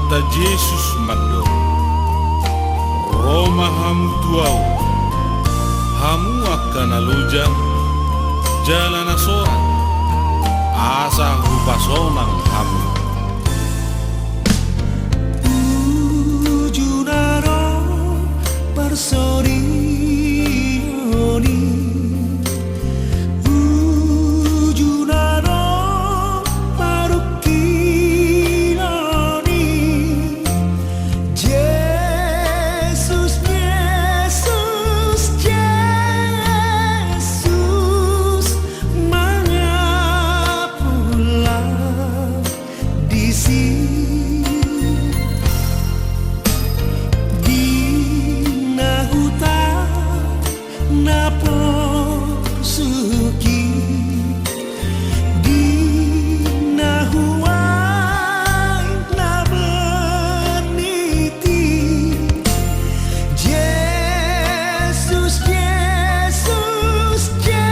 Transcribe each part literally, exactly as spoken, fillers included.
Tuhanta Jesus mandok: Ro ma hamu tu Ahu, hamu angka na loja jala na sorat, asa hupasonang hamu. Uju na ro parsorion i, uju na ro parungkilon i. Jesus, Jesus, Jesus, mangapullah disi. Di na huta na porsuk i, di na huain na bernit i. Jesus, Jesus, Jesus,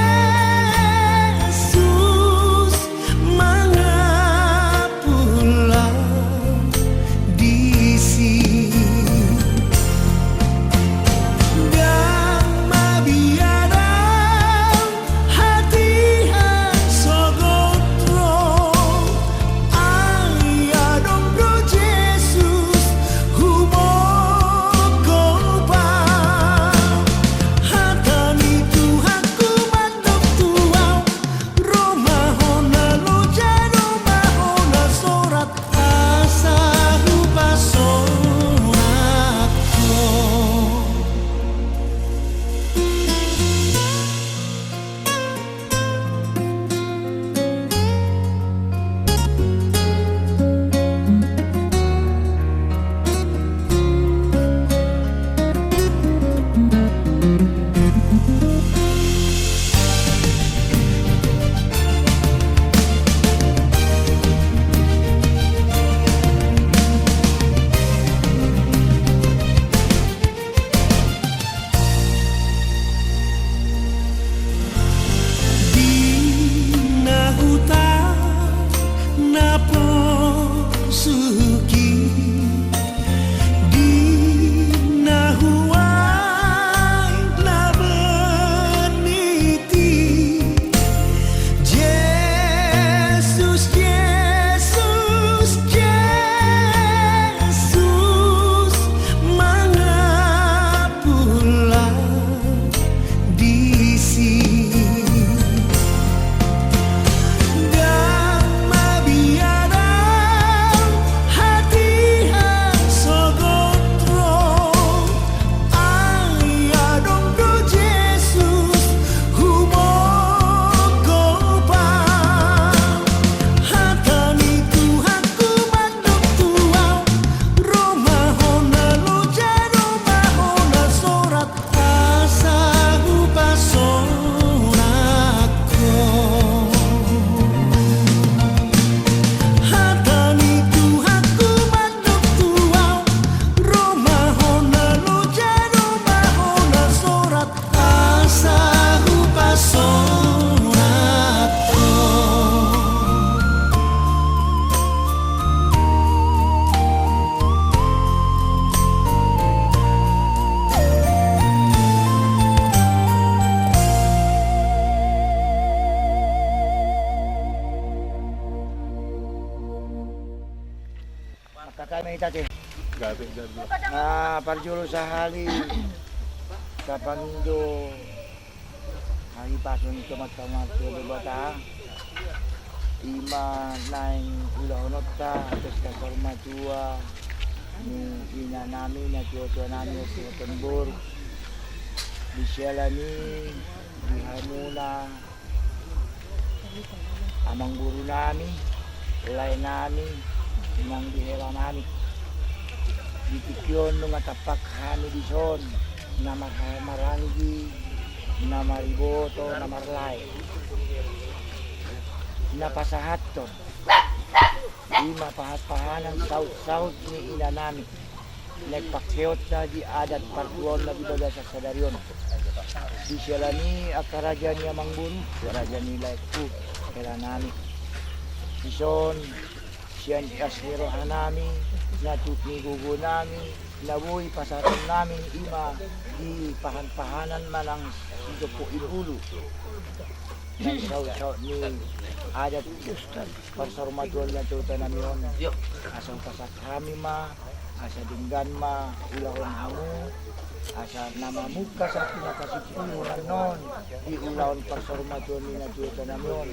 mangapullah disi. Ndang mabiar au hatiha sogot ro, ai adong do Jesus humogop au. Hata ni Tuhanku mandok tu au: Ro ma ho na loja, ro ma ho na sorat, asa hupasonang ho. Di na huta na porsuk i, di na huain na bernit i. Jesus, Jesus, Jesus, mangapullah disi. Ndang mabiar au hatiha sogot ro, ai adong do Jesus humogop au. Hata ni Tuhanku mandok tu au: Ro ma ho na loja, ro ma ho na sorat, asa hupasonang ho. Hata ni Tuhanku mandok tu au: Ro ma ho na loja, ro ma ho na sorat, asa hupasonang ho. Mangkatai ma hita te. Ah, parjolo sahali tapangido hahipason tu Amanta Martua Debata, i ma naeng ulahononta pesta saur matua ni inanami, natuatuanami, Ompu Hotembur, di siala ni i di hamuna amangborunami, laenami, nang di helanami. Di tingki on nunga tampak hami dison, na marhahamaranggi, na mariboto, na marlae. Na pasahathon i ma pahanpahanan sautsaut ni inanami, naeng pangkeonta di adat partuaonna di bagasan sadari on. Di siala ni i angka raja ni amangboru, raja ni laengku, helanami. Dison, sian ias ni rohanami, na tuk ni gogo nami, na boi pasahaton nami i ma di pahan-pahanan manang sitompoon ulu. Na saut-saut ni adat parsaurmatuaon ni natuatuanami on, asa hupasahat hami ma, asa denggan ma ulahon hamu, asa na mamungka sahat tu na pasimpulhon annon di ulahon parsaurmatuaon ni natuatuanami on.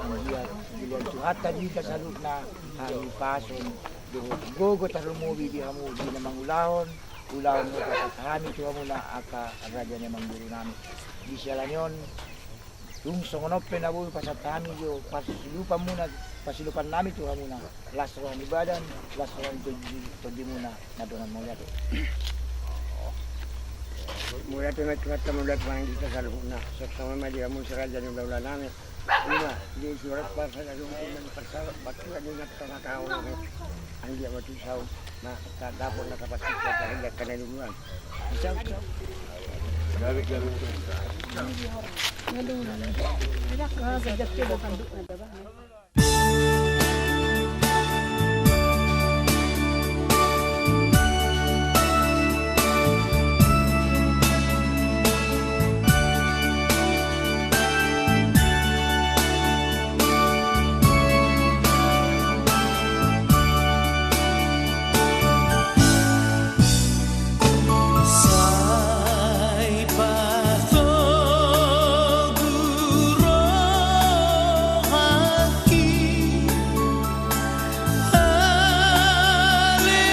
Anggiat dilehon Tuhanta di hita saluhutna hahipason dohot gogo tarlumobi di hamu di na mangulahon ulaon na hupasahat hami tu hamuna angka raja ni amangboru nami. Di siala ni on, tung songon on pe na boi hupasahat hami jo parsilupanmuna, parsilupan nami tu hamuna, las roha ni badan, las roha ni tondi, tondimuna. Na dongan mauliate. Mauliate ma tu Tuhanta, mauliate ma di hita saluhutna. Songon i ma di hamu si raja ni hulahula nami. Ima di surat parsahat, di parsahat, batu adi na tangah kahau nami. Anggiat ma tu saut na tadapot na tapatik na tahinda kana duluan. Bisa, bisa. Sai patogu rohangki ale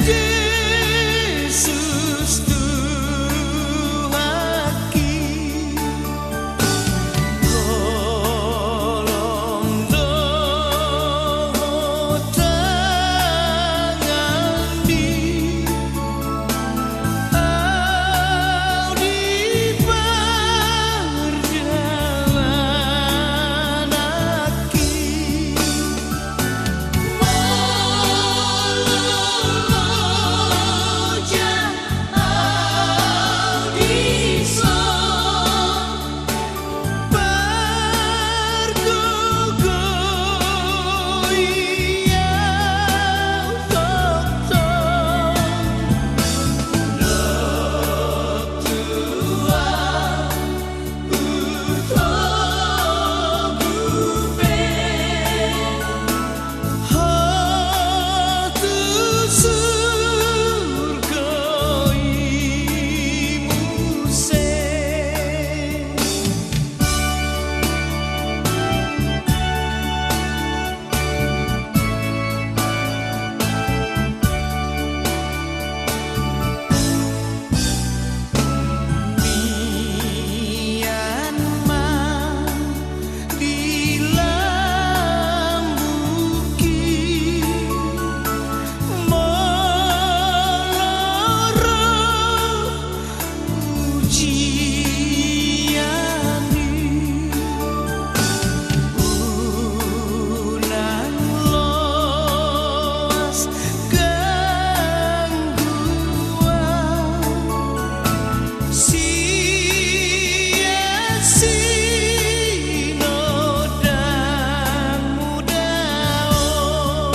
Jesus Tuhanki. Tolong dohot tanganmi, au di pardalananki. Molo loja au dison, pargogoi au tongtong. Dok Tuhan, hutogu pe ho tu surgo i muse. Mian ma di lambungki molo ro ujian i. Unang loas gangguan sian sinondangmu daon.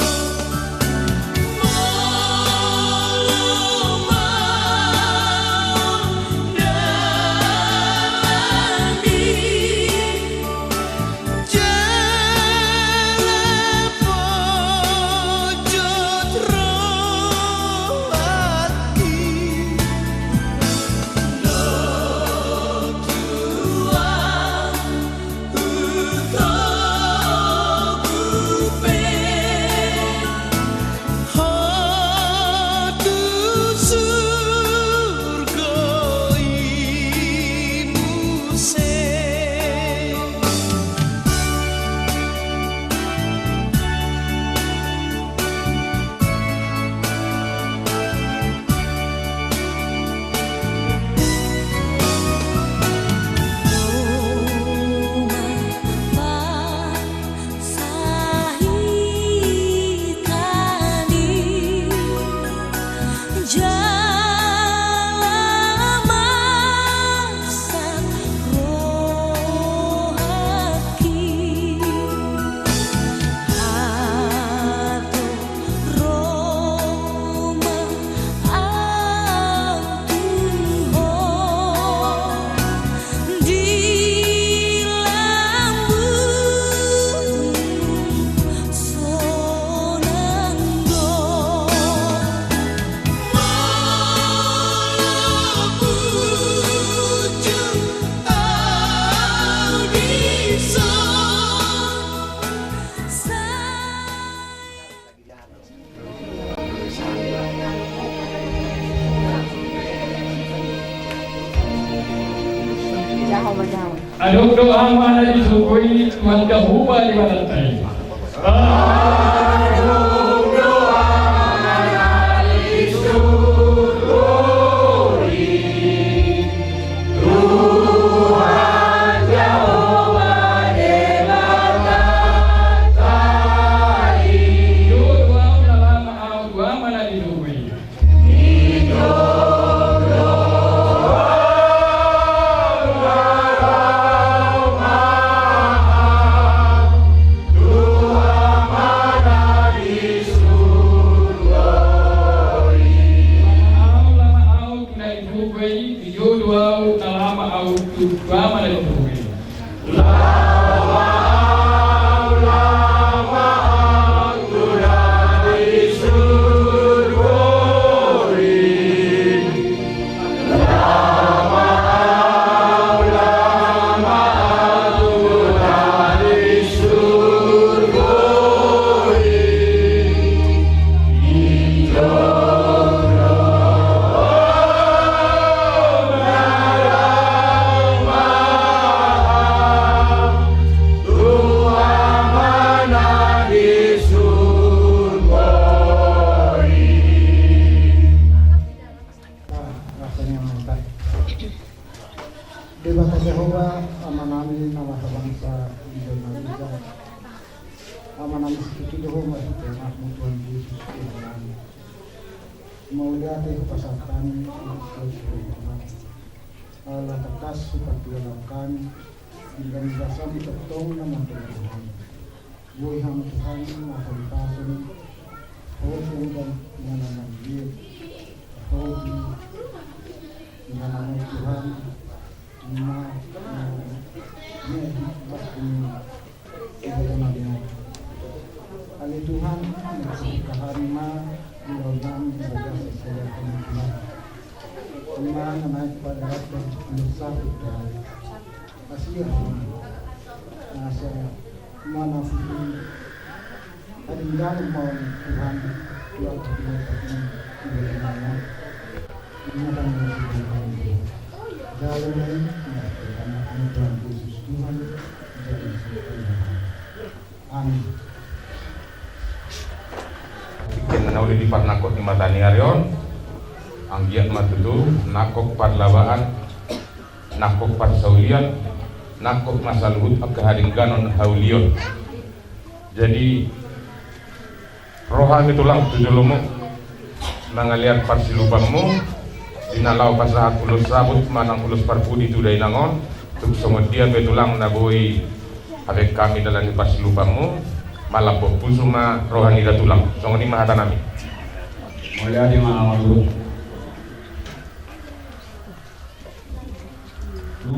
Adong do ama na disungkun i, Tuhan Jahowa Debatanta i. Debata Jahowa, Amanami na marhabangsa di jolma na ginjang. Amanami, sititik do homa di tengahmu, Tuhan Jesus, Tuhan nami. Mauliate hupasahat hami, Tuhan, ala tangkas hupartingkian hami, denggan ni basaM tongtong na mandongani hami. Boi Ham, Tuhan, na holipason, hoti dan inganan na liat, hoti inganan na, Tuhan, na, na, na, na, na, na, na, na, na, Ale Tuhan, na hami ma di ulaon nami di bagasan sadari on, Tuhan. Ima na naeng padarat dan pinasahat, Tuhan. Asi Ham, asa manasi hadengganon ma on, Tuhan, tu angka pinasahat nami di bagasan sadari on. Ima na naeng padarat dan pinasahat, Tuhan. Dalan ni, na, Tuhan, Tuhan Jesus, Tuhan, Tuhan, Tuhan. Amin. Tingki na uli di parnangkok ni mata ni ari on, anggiat ma tutu nangkok parlabaan, nangkok parsaulian, nangkok ma saluhut angka hadengganon haulion. Jadi, ro hami, Tulang, tu jolomu mangalean parsilupanmu, di na laho pasahat ulos saput manang ulos parpudi tu dainang on. Tung songon dia pe, Tulang, na boi hape hami dalan ni parsilupanmu, malambok pusu ma roha nida, Tulang. Songon i ma hata nami. Mauliate ma, Amangboru. Tu,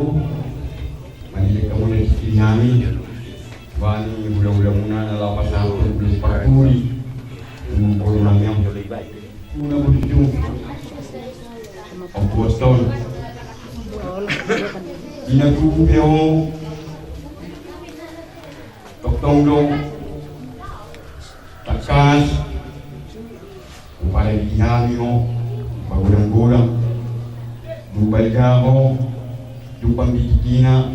manjilek hamu di sisi nami, bani hulahulamuna na laho pasahat ulos parpudi tu boru nami on. Muna budi tu. Ompu Otton. Di na tubu pe ho. Tongtong do. Tangkas. Huparade hami ho, pagodanggodang. Dung balga ho, dung pambitikina,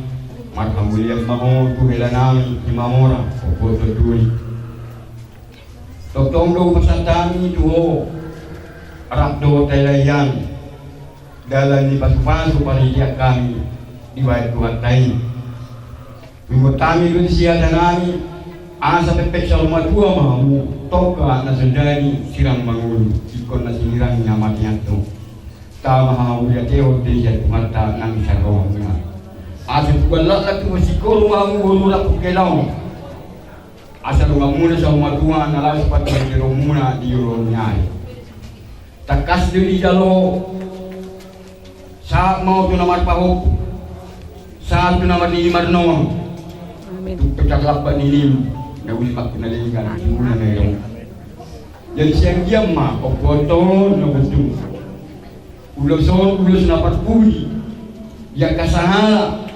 marhamulian ma ho tu hela nami Simamora, Ompu Otton Tuli. Tongtong do hupasahat hami tu ho, rap do tailaian dalan ni pasupasu parhitean hami dibahen Tuhanta i. Huingot hami do disi hata nami, asa pekpek saur matua ma hamu, tongka na so dadi sirang mangolu, ingkon na sinirang na marnianto. Tama hamauliatehon do sian Tuhanta nang sian rohamuna. Asa tuan laklak tu singkoru ma hamu boru Rampung Hela on. Asa donganmuna saur matua na laos patupahon ni rohamuna di joloan ni ari. Tangkas do dijalo ho. Sahat ma ho tu na marpahompu, sahat tu na marnini marnono. Amin. Tu petak lambat ninim, na uli ma tu na denggan, tu na denggan. Jadi sian dia ma, Ompu Otton, na bondung. Ulos on, ulos na parpudi. Di angka sangala,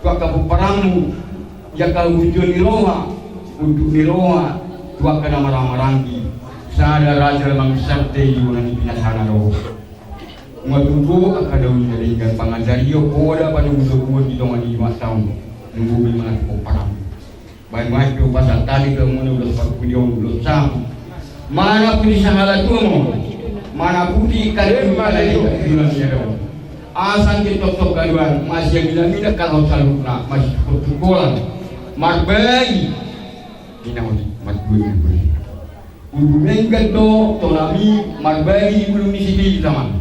tu angka pomparanmu, di angka hujur ni roha, unduk ni roha, tu angka na marhahamaranggi. Sada raja na mangusarte di bona ni pinasana do. Matutu angka na uli na denggan, pangajarion poda panogunoguon di tonga ni jumanta on. Nunga be mangan pomparan. Baen ma i pe upasan tadi pe muna ulos parpudion ulos sam. Mana pudi sahala tumo. Mana pudi kali mana di bulan ya dong. Asal di tok-tok kaduan masih bila-bila kalau salukna masih cukup-cukupan. Marbagi. Ina uli marbagi. Udu menggan do tonami marbagi di bulung ni sipili taman.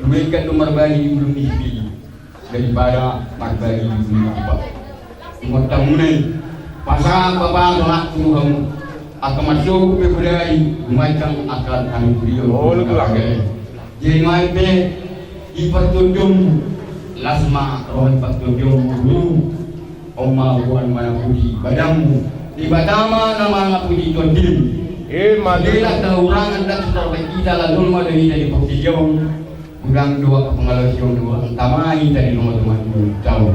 Udu menggan do marbagi di bulung ni sipili daripada marbagi di bulung ni sipili. Cuma tamune pasahat bapa do hak tu hamu. Angka marsogo pe bodari, rumah tang akan kami beri. Oh, lu pulang. Jadi main pe di pertunjung las ma roh pertunjung dulu. Oma buan mana puji badanmu. Di batama nama puji tondim. Eh, madu. Bila kekurangan dan sudah kita lalu madu kita di pertunjung. Godang do angka pangalaosion do angka tamai tadi rumah-rumah dulu tahu.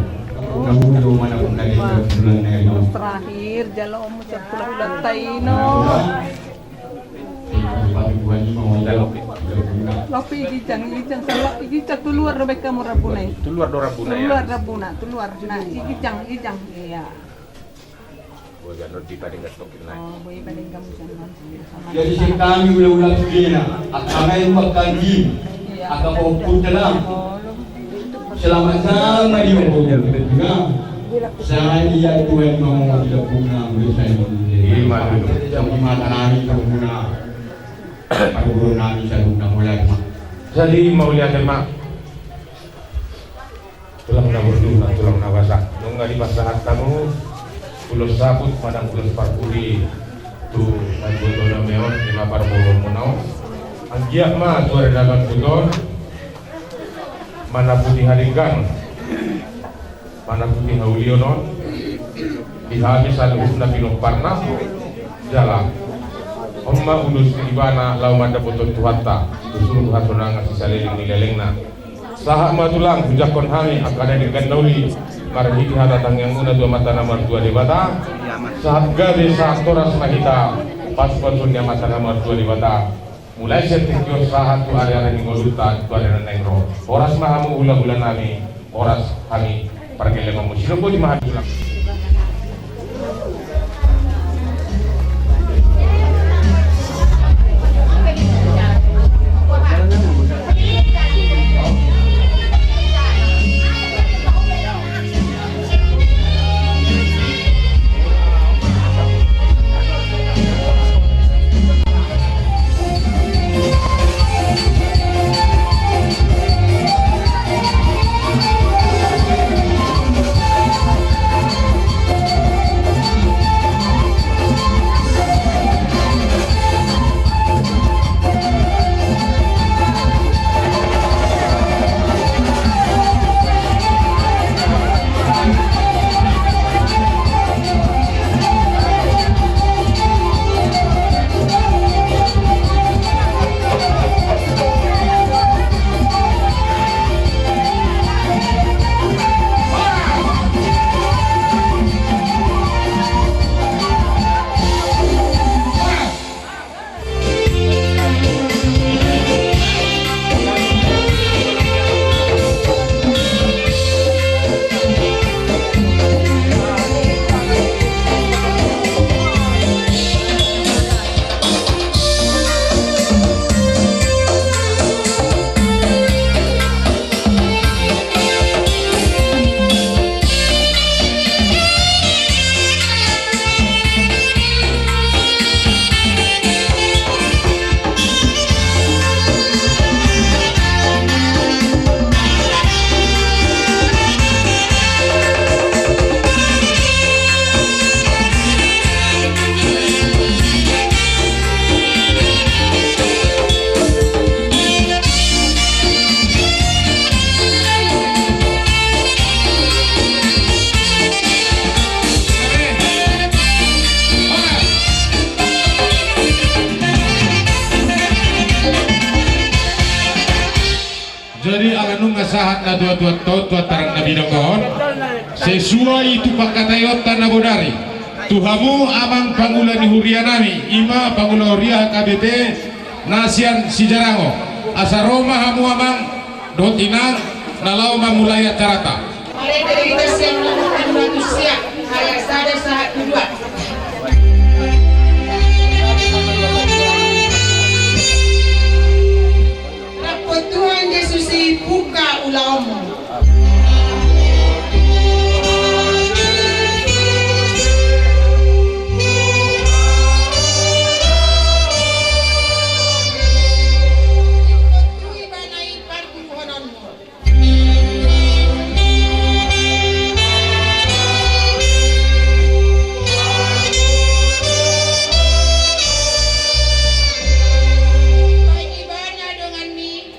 Kamu do mana pun tadi bulan na ino. Terakhir jalo om ucap pulang ulang taino. Tapi bulan ini mau jalo. Lopi gijang gijang sala gijang tu luar do baik kamu rabuna i. Tu luar do rabuna ya. Tu luar rabuna tu luar na gijang gijang iya. Jadi sing kami ula-ula sudena, angka main angka jin, angka pokok dalam. Selamat sama di pokok dalam. Saya iya Tuhan mau di pokok dalam. Ima dulu, sama mata nami pokok dalam. Pokok nami saya guna mulai. Jadi mau lihat mak. Tulang na borju, tulang na basa. Nunga dipasahat hamu ulos saput manang ulos parpudi tu natuatuanami on, ima parboruonmuna on. Anggiat ma tu ari na mangkuton, manapudi hadenggan, manapudi haulion on, di hami saluhutna pinomparna, jala on ma ulos ni ibana laho mandapothon Tuhanta tu surgo hasonangan sisaleleng ni lelengna. Sahat ma tulang, hujangkon hami angka na denggan na uli marhite hata tangiangmuna tu Amanta na martua Debata. Sahat gabe sahat horas ma hita pasupasu ni Amanta na martua Debata. Mulai sian tingki on sahat tu ari-ari ni ngolunta tu ari na naeng ro. Horas ma hamu hula-hula nami, horas hami pargellengonmu. Sidok boti ma hami tulang. Jadi ala nunga sahat natuatuanta on tu antaran na binoto on, sesuai tu pangkataionta na bodari tu hamu amang pangula ni huria nami, ima pangula huria H K B P na sian Sijarango. Asa ro ma hamu amang dohot inang na laho mamulai acaranta. Mauliate do hita sian nomor tolu ratus sia, ayat sada sahat tu dua. Rap Tuhan Jesus i, buka ulaonmu.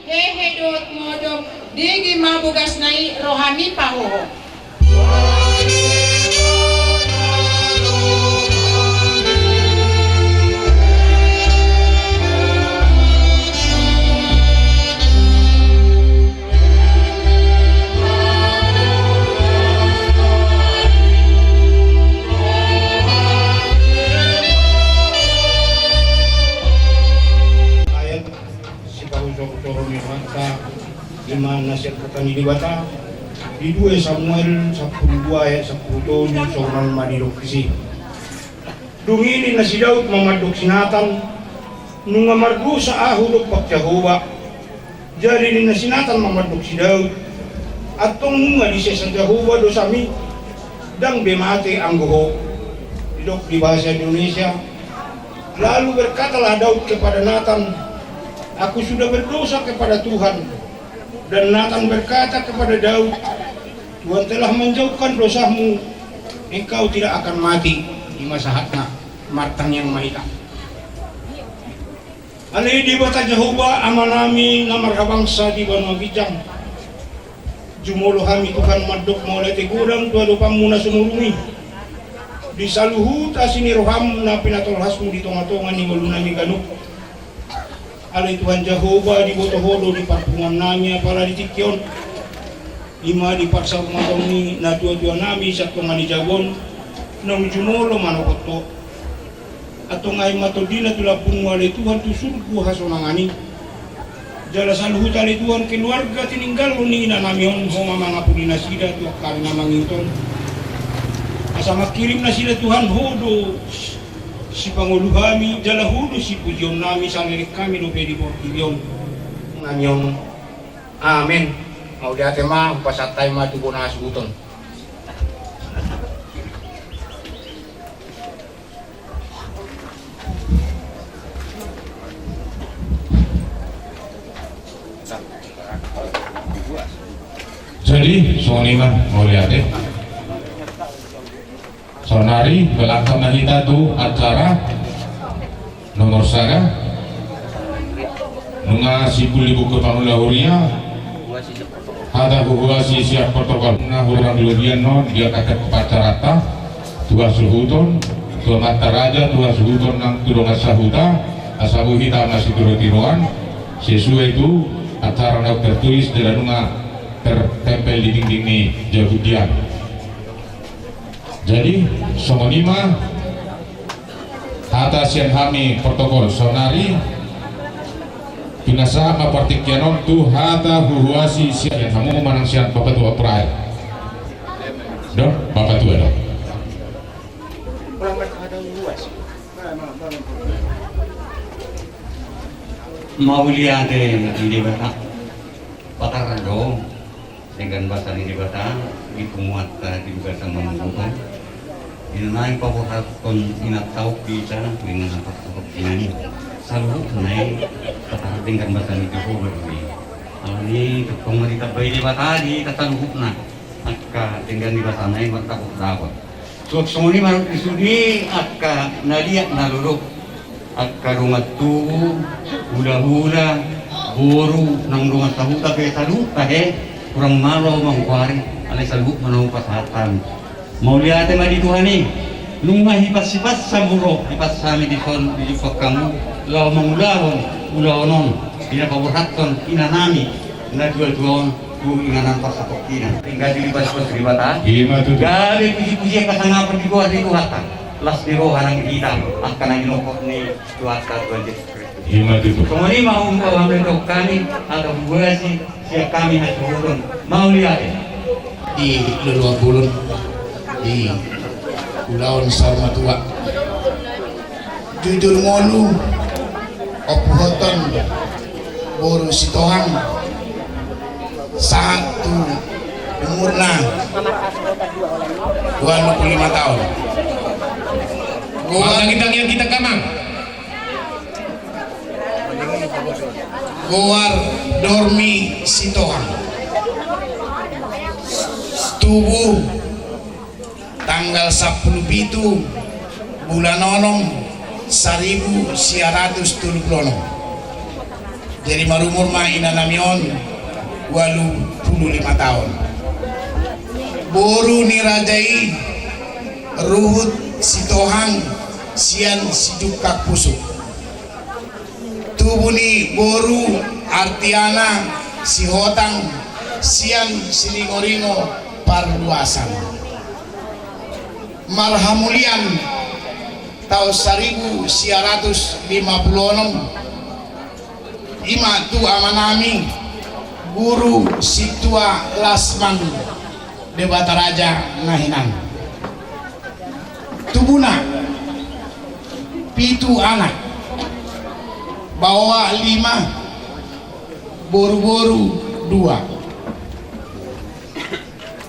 Hehe dohot modom, denggan ma bogasna i rohami pahoho. Ayat sipahusor-husor ni rohanta. Ima na sian hata ni Debata di dua Samuel sampulu dua ayat sampulu tolu, songon on ma didok disi. Dung i ninna si Daud ma mandok si Natan, nunga mardosa ahu dompak Jahowa. Jadi ninna si Natan ma mandok si Daud, antong nunga disesa Jahowa dosami, ndang be mate anggo ho. Didok di bahasa Indonesia. Lalu berkatalah Daud kepada Natan, aku sudah berdosa kepada Tuhan. Dan Natan berkata kepada Daud, Tuhan telah menjauhkan dosamu, engkau tidak akan mati. Ima sahatna, martangiang ma hita. Ale Debata Jahowa, Amanami na marhabangsa di banua ginjang. Jumolo hami Tuhan mandok mauliate godang tu adopanmu na sumurung i. Di saluhut asi ni roham na pinatolhasmu di tonga-tonga ni ngolunami ganup. Ale Tuhan Jahowa, diboto ho do di parpunguannami apala di tingki on. Ima di parsaurmaton ni natua-tuanami sian tonga ni jabu on, naung jumolo manopot ho. Antong ai ma tondina tu lambungmu ale Tuhan tu surgo hasonangan i. Jala saluhut ale Tuhan keluarga tininggalhon ni inanami on, ho ma mangapuli nasida tu angka ari na mangihut on. Asa mangkirim nasida Tuhan ho do sipangolu hami, jala ho do sipujionnami saleleng hami dope di portibi on. Nami on. Amen. Mauliate ma, hupasahat hami ma tu bona hasuhuton. Jadi songon i ma, mauliate. Saonari berlangkon ma hita tu acara nomor sada. Nunga simpul di buku pangula huria. Hata huhuasi sian protokol. Nunga hurang lobian on di angka tempat acaranta, tu hasuhuton, tu amanta raja, tu hasuhuton nang tu dongan sahuta, asa boi hita masitiro-tiroan sesuai tu acara na tertulis di na nunga tertempel di dinding ni jabu dian. Jadi songon i ma hata sian hami protokol saonari. Pinasahat ma partingkian on tu hata huhuasi sian hamu manang sian Bapatua Prae. Do, Bapatua do. Mauliate di Debata. Patar do. Denggan basa ni Debata di punguanta di bagasan mangolu on. Di na naeng paborhathon inanta on di hita, di na parsahut inanta i. Saluhutna i patar denggan basa ni Jahowa do i. Alani i tongtong ma ditambai Debata di hita saluhutna angka denggan ni basana i martahut-tahut. Suang songon i ma di sude angka na liat na lolo, angka dongan tubu, hulahula, boru nang dongan sahuta pe saluhut tahe. Hurang malo manggoari, alai saluhut ma na hupasahat hami. Mauliate ma di Tuhan i. Nunga hipas-hipas hamu ro, hipas hami dison di jumpang hamu laho mangulahon ulaon on di na paborhathon inanami na tua-tua on. Tu inganan parsatongkinan. Tinggal di lipas-lipas Debata. Ima tutu. Gabe puji-pujian hasangapon di goar ni Tuhanta. Las ni roha nang di hita angka na ginokop ni Tuhanta Tuhan Jesus Kristus i. Ima tutu. Songon i ma umbahen hami, angka huasi sian hami hasuhuton. Mauliate. Di loloan bolon, di ulaon saur matua. Jujur ngolu, ompuhoton boru Sitohang sahat tu umurna ualu pulu lima taon. Goar, tangiang-tangiang hita, Amang. Goar Dormi Sitohang. Tubu tanggal sampulu pitu bulan onom, saribu sia ratus tolu pulu onom. Jadi marumur ma inanami on ualu pulu lima taon. Boru ni raja i Ruhut Sitohang sian Sijungkang Pusuk. Tubu ni boru Artiana Sihotang sian Siringoringo Parluasan. Marhamulian taon saribu sia ratus lima pulu onom, ima tu amanami Guru Sintua Lasman Debataraja Nahinan. Tubuna pitu anak, baoa lima, boruboru dua.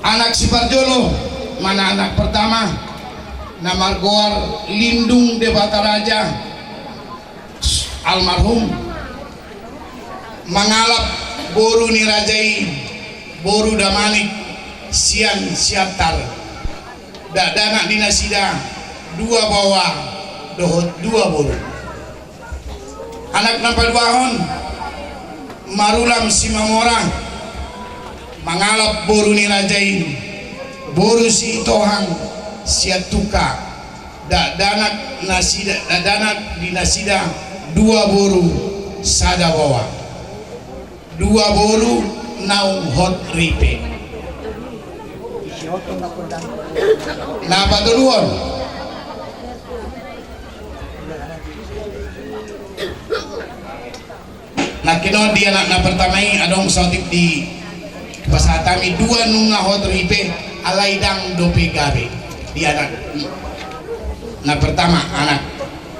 Anak siparjolo, mana anak pertama, na margoar Lindung Debataraja, almarhum, mangalap boru ni raja i, boru Damanik sian Siantar. Dakdanak di nasida dua baoa dohot dua boru. Anak na paduahon, Marulam Simamora, mangalap boru ni raja i, boru Sitohang sian Tungka. Dakdanak nasida, dakdanak di nasida dua boru sada baoa. Dua boru naung hot ripe. Na patoluhon, nangkin on di anak na pertama i adong saotik dipasahat hami, dua nunga hot ripe, alai ndang dope gabe di anak na pertama, anak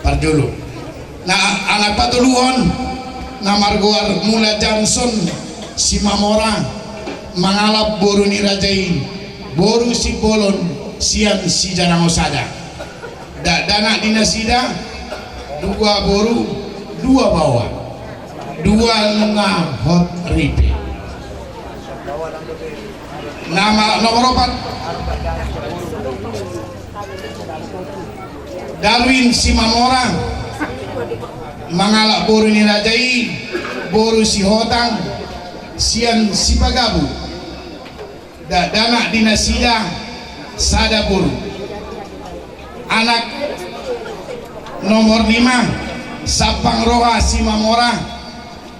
parjolo. Na anak patoluhon, na margoar Mula Janson Simamora, mangalap boru ni raja i, boru Simbolon sian Sijarango sada. Dakdanak di nasida dua boru dua baoa, dua nunga hot ripe. Na ma-, nomor opat, Darwin Simamora, mangalap boru ni raja i, boru Sihotang sian Sipagabu. Dakdanak di nasida sada boru. Anak nomor lima, Sampang Roha Simamora,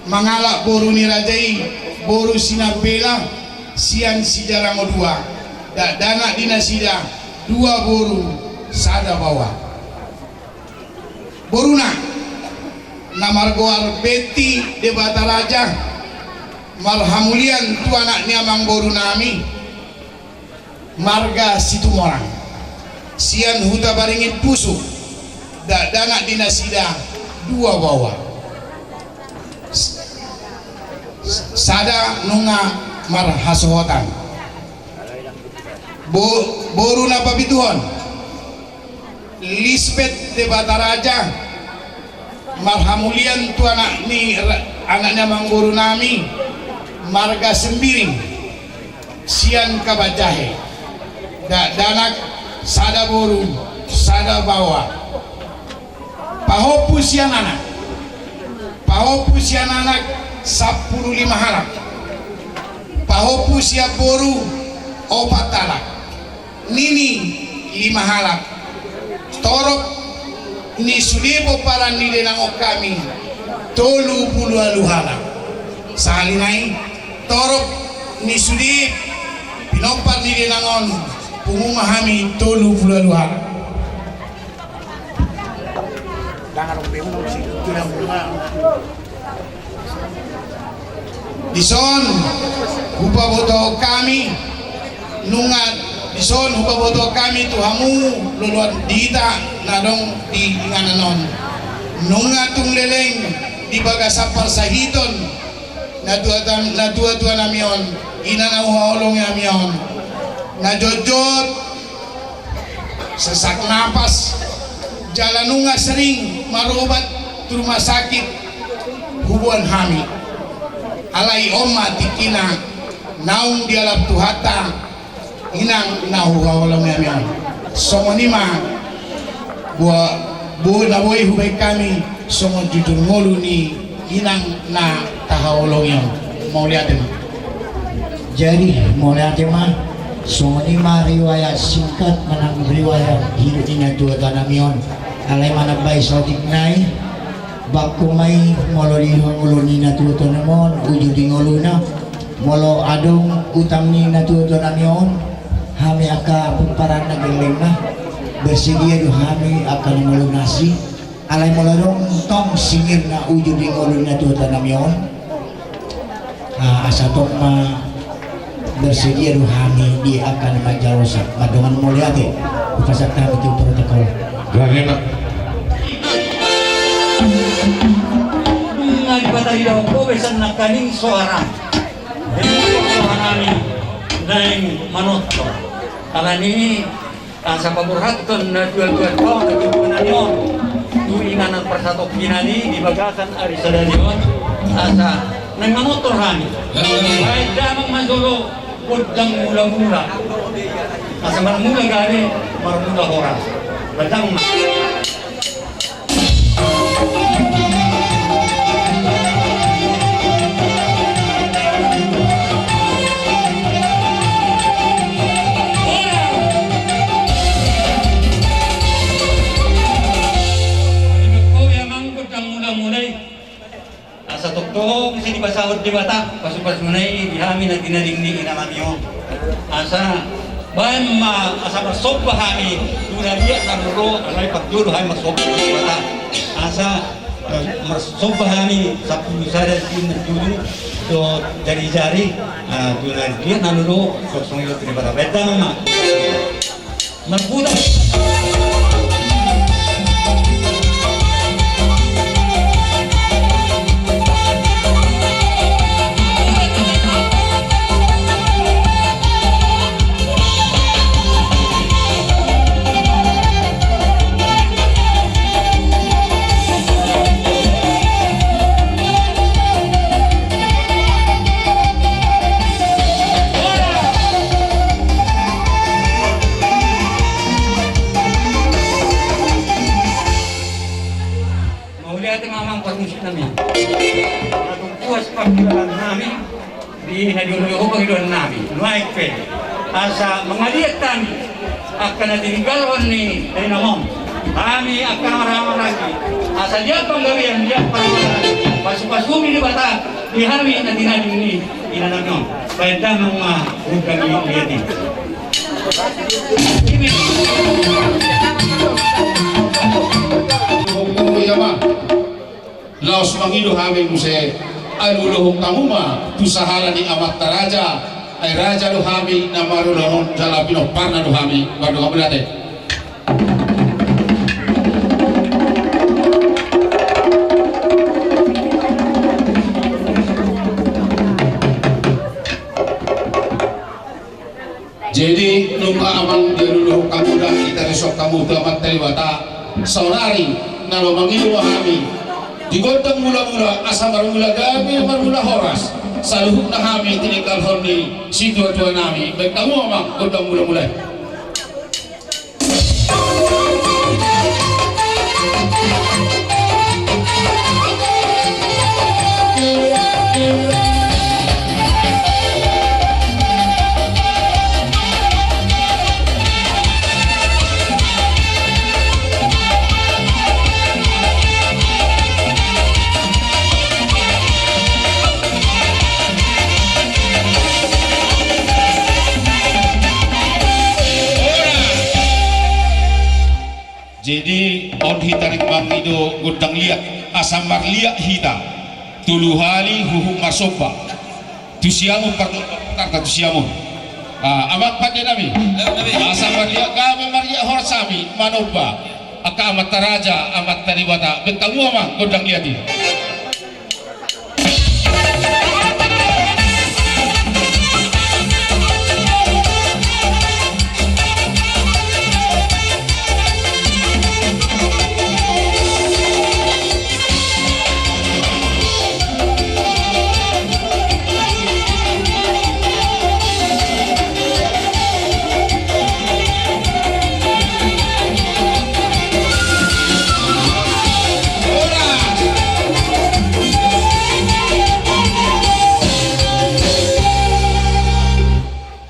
mangalap boru ni raja i, boru Sinambela sian Sijarango dua. Dakdanak di nasida dua boru sada baoa. Boruna na margoar Betti Debataraja, marhamulian tu anak ni amangborunami, marga Situmorang, sian Hutabaringin Pusuk. Dakdanak di nasida dua baoa, sada nunga marhasohotan. Bo-, boru na papituhon, Lisbet Debataraja, marhamulian tu anak ni ra-, anak ni amangborunami, marga Sembiring, sian Kabanjahe. Dakdanak sada boru sada baoa. Pahompu sian anak. Pahompu sian anak sampulu lima halak. Pahompu sian boru opat halak. Nini lima halak. Torop ni sude pomparan ni denangon hami tolu pulu ualu halak. Sahali nai, torop ni sude pinompar ni denangon pungu ma hami tolu pulu ualu halak. Dison hupabotohon hami, nunga dison hupabotohon hami tu hamu loloan di hita na adong di inganan on. Nunga tung leleng di bagasan parsahiton natua-tua nami on, ina na huhaholongi hami on, na jotjot sesak napas jala nunga sering marobat tu rumah sakit huboan hami. Alai on ma tingkina naung dialap Tuhanta, inang na huhaholongi hami on. Songon i ma, boa, bo, na boi hubaen hami songon jujur ngolu ni inang na tahaholongi on. Mauliate ma. Jadi mauliate ma. Songon i ma riwayat singkat manang riwayat hidup ni natua-tua nami on. Alai manambai saotik nai, bangko ma i molo di ngolu ni natua-tua nami on, uju di ngoluna. Molo adong utang ni natua-tua nami on, hami angka pomparanna gellengna, bersedia do hami angka na melunasi. Alai molo adong tong singirna uju di ngolu ni natua-tua nami on, ah, asa tong ma bersedia do hami di angka na manjalosa. Mardongan mauliate, hupasahat hami tu protokol. Gabe ma. Nunga dipataridahon ho be sian nangkaning soara. Jadi, rohanami naeng manortor. Alani i, asa paborhathon natua-tua on, natua-tua nami on tu inganan parsatongkinan i di bagasan ari sadari on, asa naeng manortor hami. Baen damang ma jolo gondang mula-mula, asa marmula gabe, marmula horas. Baen damang ma. Asa tongtong sai dipasahon Debata pasu-pasuna i di hami na tinading ni inanami on. Asa baen ma, asa marsomba hami tu na liat na ro, alai parjolo hami marsomba tu Debata. Asa, eh, marsomba hami sampulu sada sian na julu dohot jari-jari, ah, tu na liat na ro, songon i do tu Debata. Baen damang ma. Marputar. Mauliate ma amang parmusik nami. Tung puas pangkilalaan nami di na jolo ho pangidoan nami. Nuaeng pe asa mangaliat hami angka na tininggalhon ni dainang on. Hami angka na marhahamaranggi, asa liat panggabean, liat parhorasan, pasu-pasu ni Debata di hami na tinading ni inanami on. Baen damang ma gondang liat i. Ia ma. Laos mangido hami muse, alualuhon hamu ma tu sahala ni amanta raja. Ai raja do hami na marulaon on jala pinomparna do hami. Mardongan mauliate. Jadi nunga amang dialualuhon hamu da, ditarison hamu tu Amanta Debata. Saonari na laho mangido ma hami di gondang mula-mula, asa marmula gabe, marmula horas saluhutna hami tininggalhon ni situa-tua nami. Baen hamu amang gondang mula-mula i. Jadi on hita rap mangido gondang liat. Asa marliat hita tolu hali huhut marsomba tu siamun, parlombaonta tu siamun. Ah, amang pande nami. Asa marliat gabe marliat horas hami manomba angka amanta raja, amanta Debata. Bahen hamu amang gondang liat i.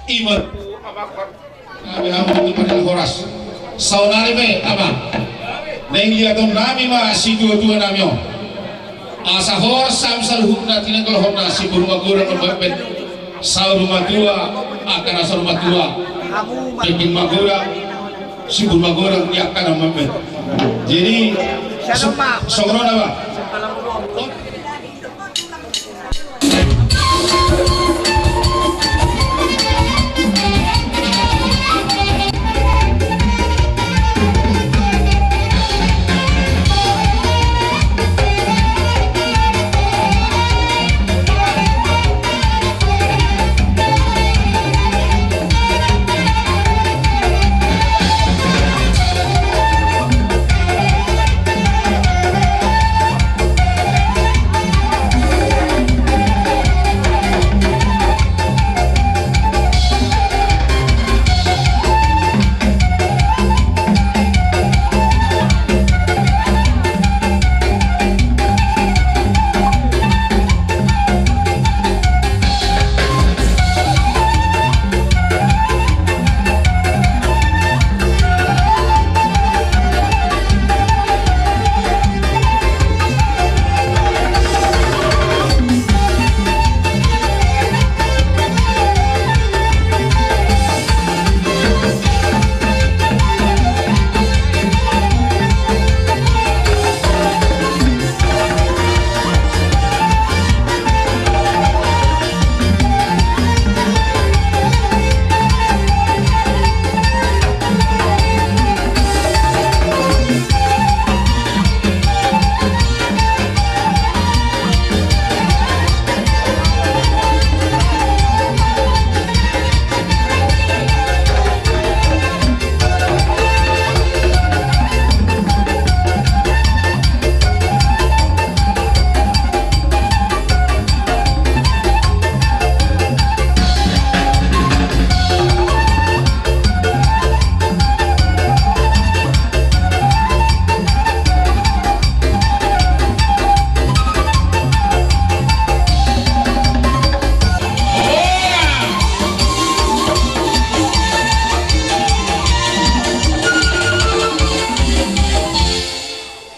Ima. Gabe hamu tu marliat horas. Saonari pe, amang, naeng liaton nami ma situatua nami on. Asa horas hami saluhutna tinanggalhonna, siboru magodang ma mamben. Saur matua, angka na saur matua. Pingping magodang, siboru magodang di angka na mamben. Jadi, so-, songon on, amang.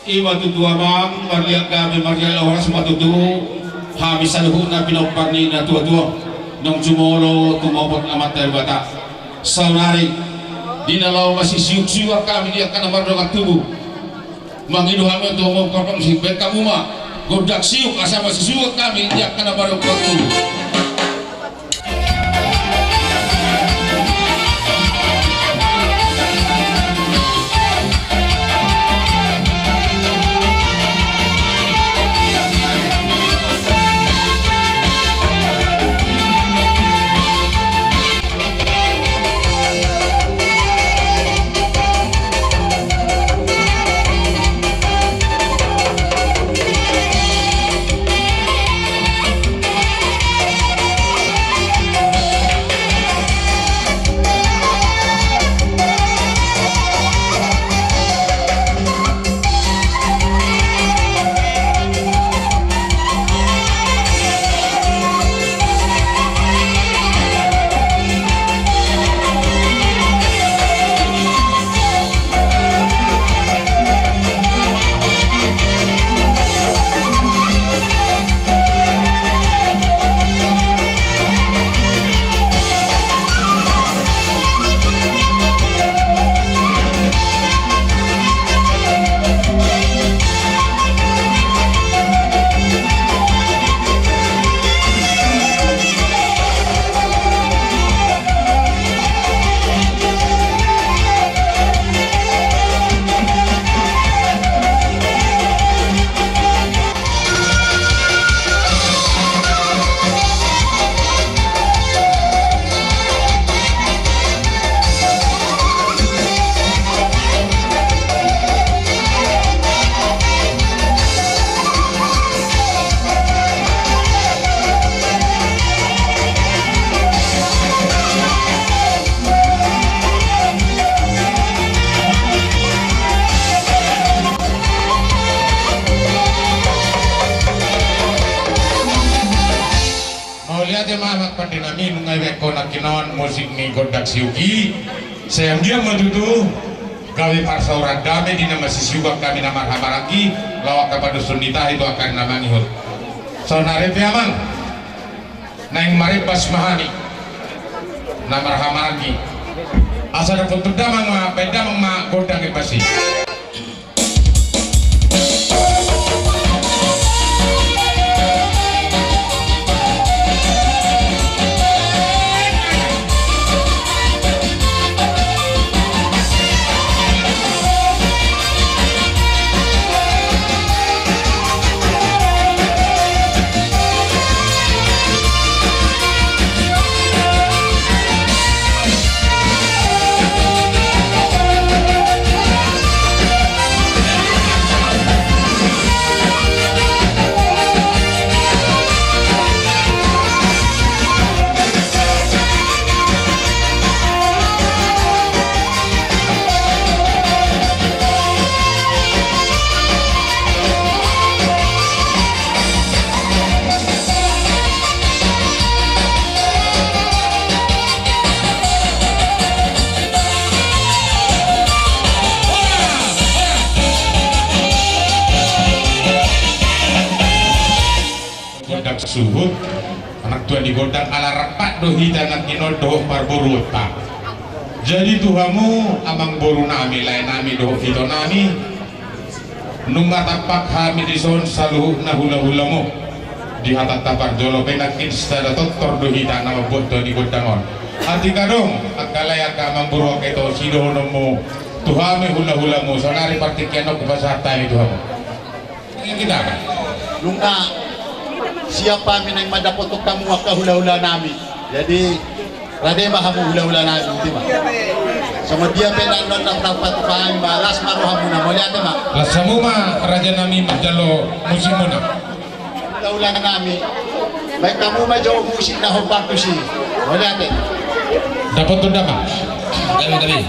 Ima tutu amang, marliat gabe marliat horas ma tutu hami saluhutna pinompar ni natuatua, naung jumolo tumopot Amanta Debata. Saonari di na laho masisiuksiuk hami di angka na mardongan tubu. Mangido hami tu amang parpangsi, bahen hamu ma gondang siuk asa masisiuk hami di angka na mardongan tubu. Ate ma, amang pande nami, nunga dibaen ho nangkin on musik ni gondang siuk i. Sai anggiat ma tutu gabe parsaulian dame di na masisiukan hami na marhahamaranggi, laho angka pandoson ni tahi tu angka na mangihut. Saonari pe amang, naeng marembas ma hami na marhahamaranggi. Asa dapothon damang ma, baen damang ma gondang embas i. Gondang suhut, anak tua ni gondang, ala rampak do hita nangkin on dohot parboruonta. Jadi tu hamu amangboru nami, lae nami dohot ito nami, nunga tampak hami dison saluhutna hulahulamu. Di hatanta parjolo pe nangkin sada tortor do hita na mambuat tua ni gondang on. Atik adong angka lae, angka amangboru, angka ito, sidohononmu tu hami hulahulamu, saonari partingkian on hupasahat hami tu hamu. Nunga siap hami naeng mandapothon hamu angka hulahula nami. Jadi rade ma hamu hulahula nami, ate ma. Songon dia pe na annon na tarpatupa hami ma, las ma rohamuna, mauliate ma. Las hamu ma raja nami manjalo musikmuna. Hulahula nami. Baen hamu ma jo musik na hombar tusi. Mauliate. Dapothon damang. Gabe, gabe.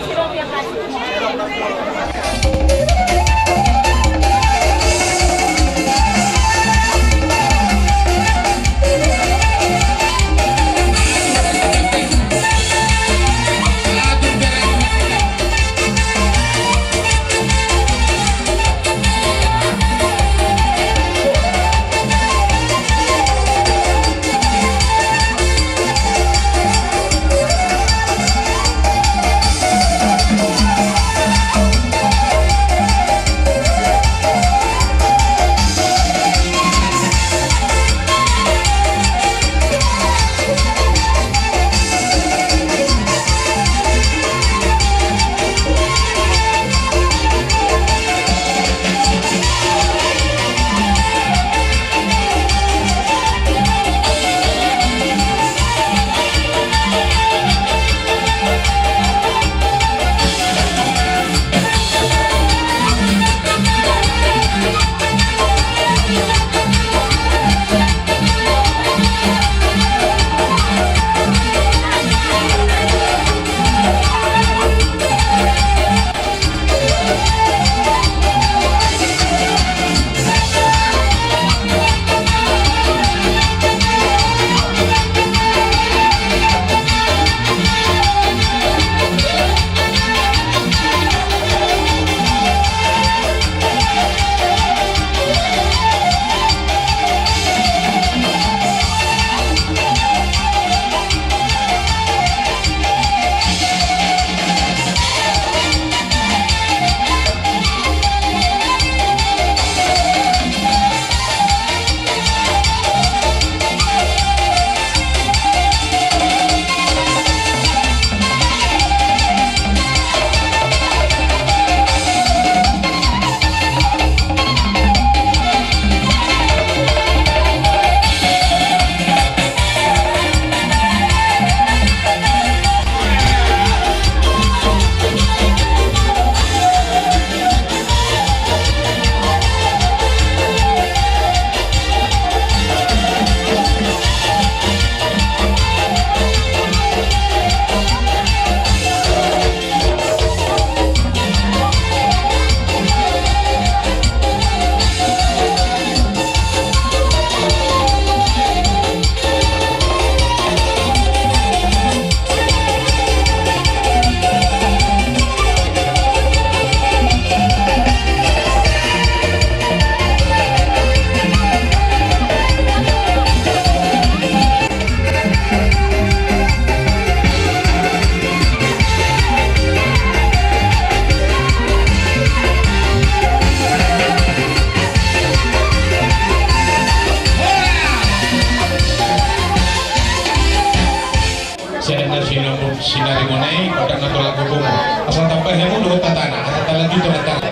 Nari monai, pada na tolak gogongan. Asal tambai hamu dohot hatana, asal talanjut dohot hatana.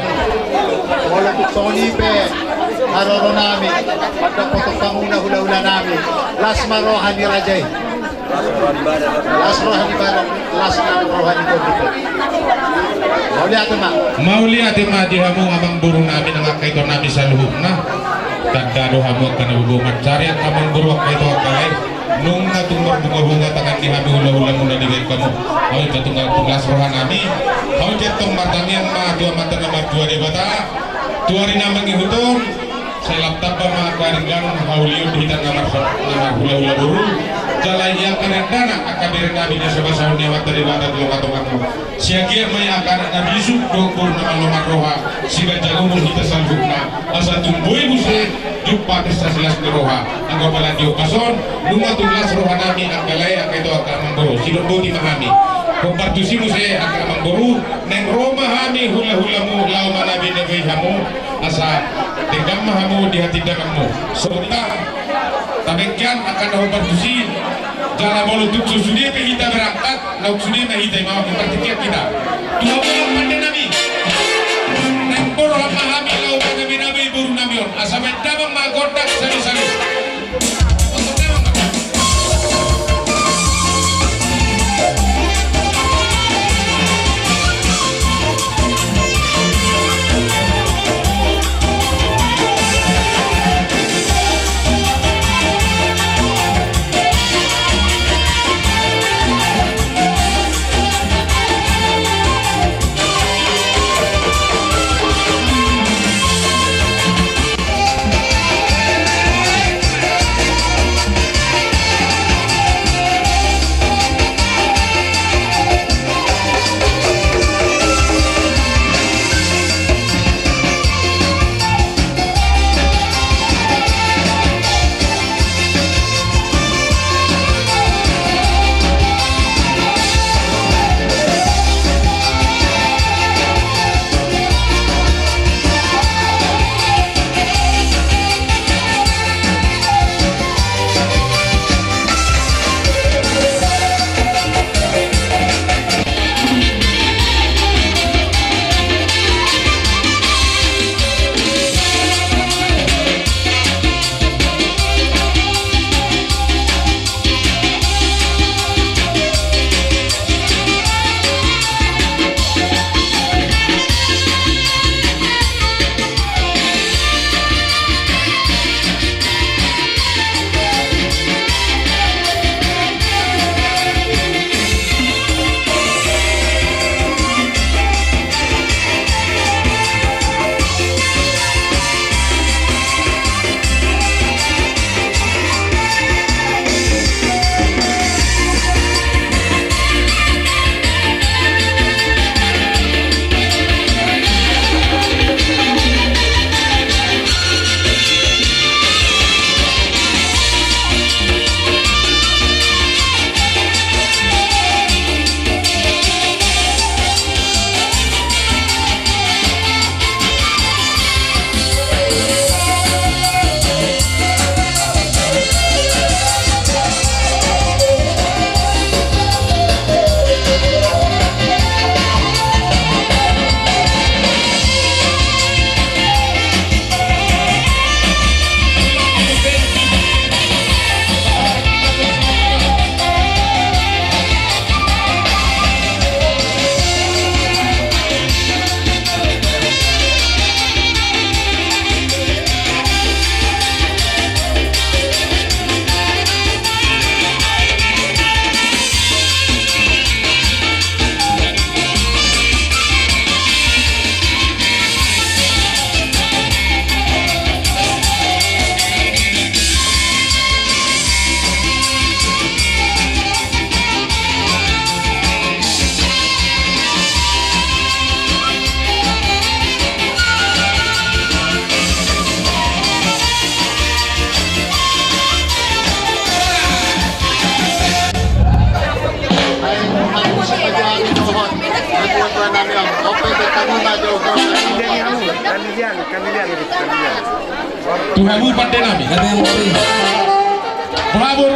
Molo tung songon i pe, haroro nami, pada potong panguna hula-hula nami. Las ma roha ni raja i. Las roha ni badan, las ma roha ni tondi pe. Mauliate ma. Mauliate ma di hamu amangboru nami nang angka ito nami saluhutna. Tanda do hamu angka na boi mansari angka amangboru angka ito angka lae. Nunga tung marbunga-bunga tangan ni hami hula-hula muna di baen hamu. Hau jatong las roha nami. Hau jatong martangiang ma tu Amanta na martua Debata. Tu ari na mangihut on. Sai lam tamba ma angka denggan haulion di hita na marhula-hula boru. Jala i angka dangdana angka bere nami na so pasahat ni Amanta Debata tu tonga-tongamu. Siagian ma i angka anak na bisuk dohot boru na malo marroha siganjang umur hita saluhutna. Asa tung boi muse jumpa pesta silas ni roha. Anggo apala di ombas on nunga tung las roha nami angka lae angka ito angka amangboru sidok boti ma hami. Hombar tusi muse angka amangboru naeng ro ma hami hula-hulamu laho manabi-nabi hamu. Asa denggan ma hamu di hatindanganmu. Songon i ma tabengke angka na hombar tusi. Jala molo tung so sude pe hita berangkat. Naung sude ma hita i ma mampartingkian hita. Tu hamu pande nami. Naeng borhat ma hami laho manabi-nabi boru nami on asa baen damang ma gondang sabi-sabi. Tu hamu pande nami. Bravo.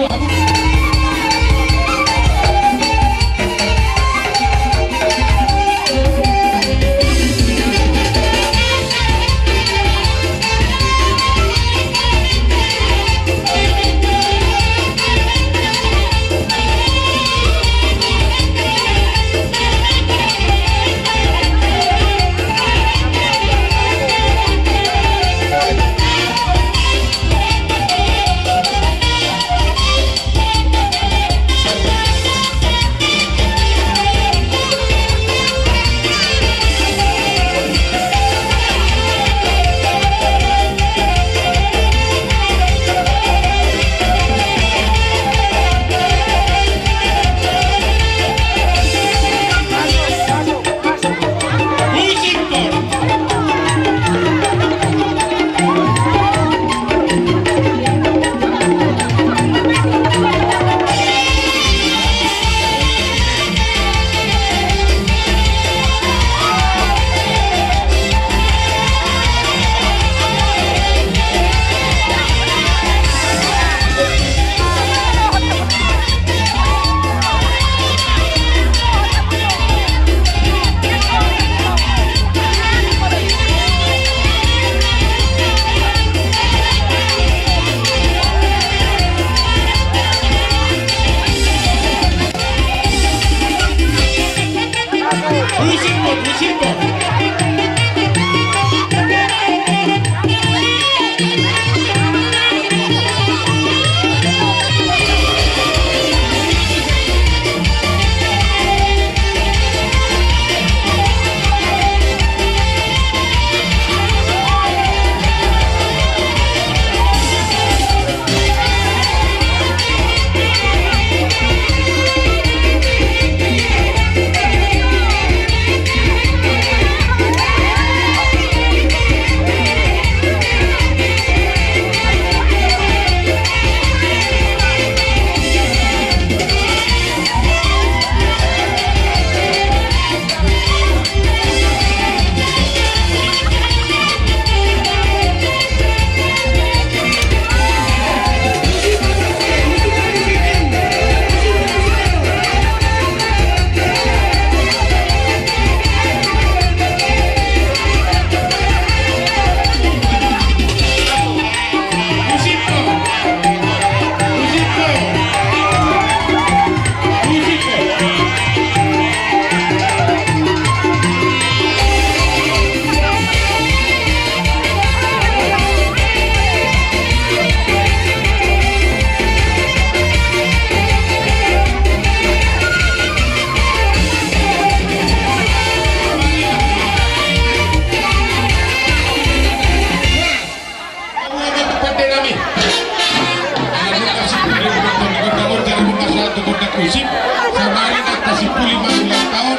Sip, saonari angka sipuli ma ulang taon.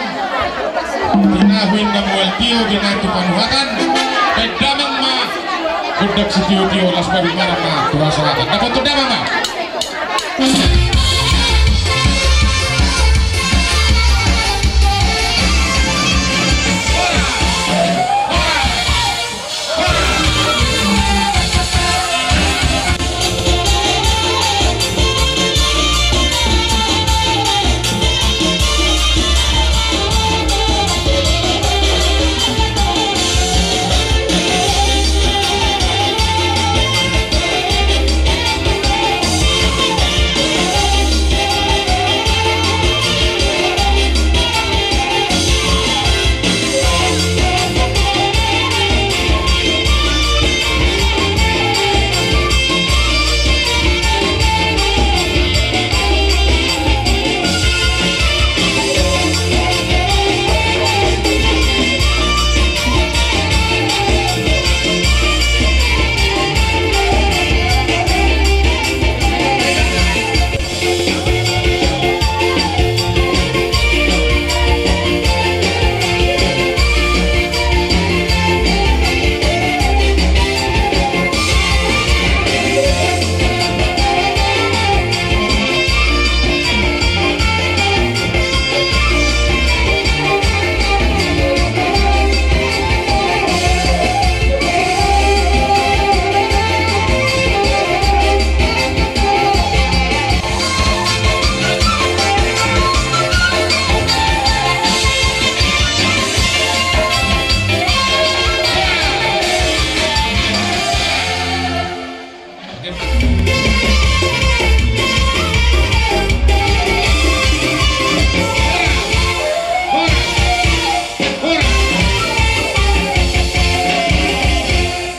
Tinahu inna mual tio, binahen tu panuhatan. Baen damang ma gondang sitio-tio, laos baen damang ma tu hasahatan. Dapot tu damang ma.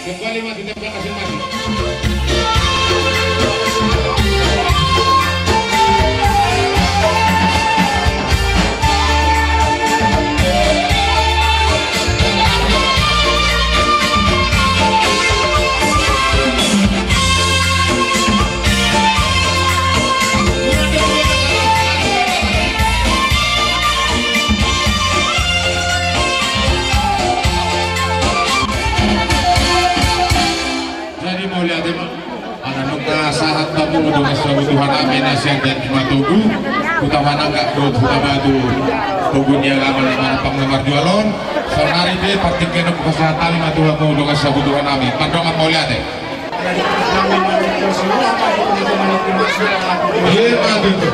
Kembali maju, tembak kasih maju. Jadi mauliate ma. Ala nunga sahat hamu dongan sabutuhan nami na sian Jati Matogu, Huta Manangga dohot Huta Batu, pogu ni alaman na manampang na marjual on. Saonari pe partingkian on hupasahat hami ma tu hamu dongan sabutuhan nami. Mardongan mauliate. Emma tutu.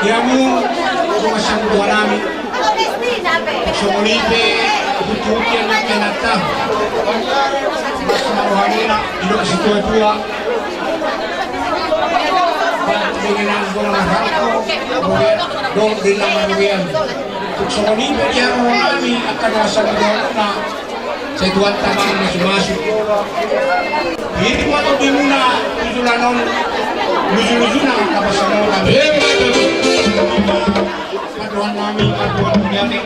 Di hamu dongan sabutuhan nami. Songon i pe huthut-huthut i angka inanta. Basa ma rohamuna, didok situa-tua. Baen tu dongan na marhalto, dohot di na marrobean. Songon i pe di hamu nami angka dongan sabutuhan nami. Sai Tuhanta ma mamasu-masu. Diri ma tondimuna tu joloan on, luju-lujuna angka pasamotan. Emma tutu. Padohan nami, padohan nami.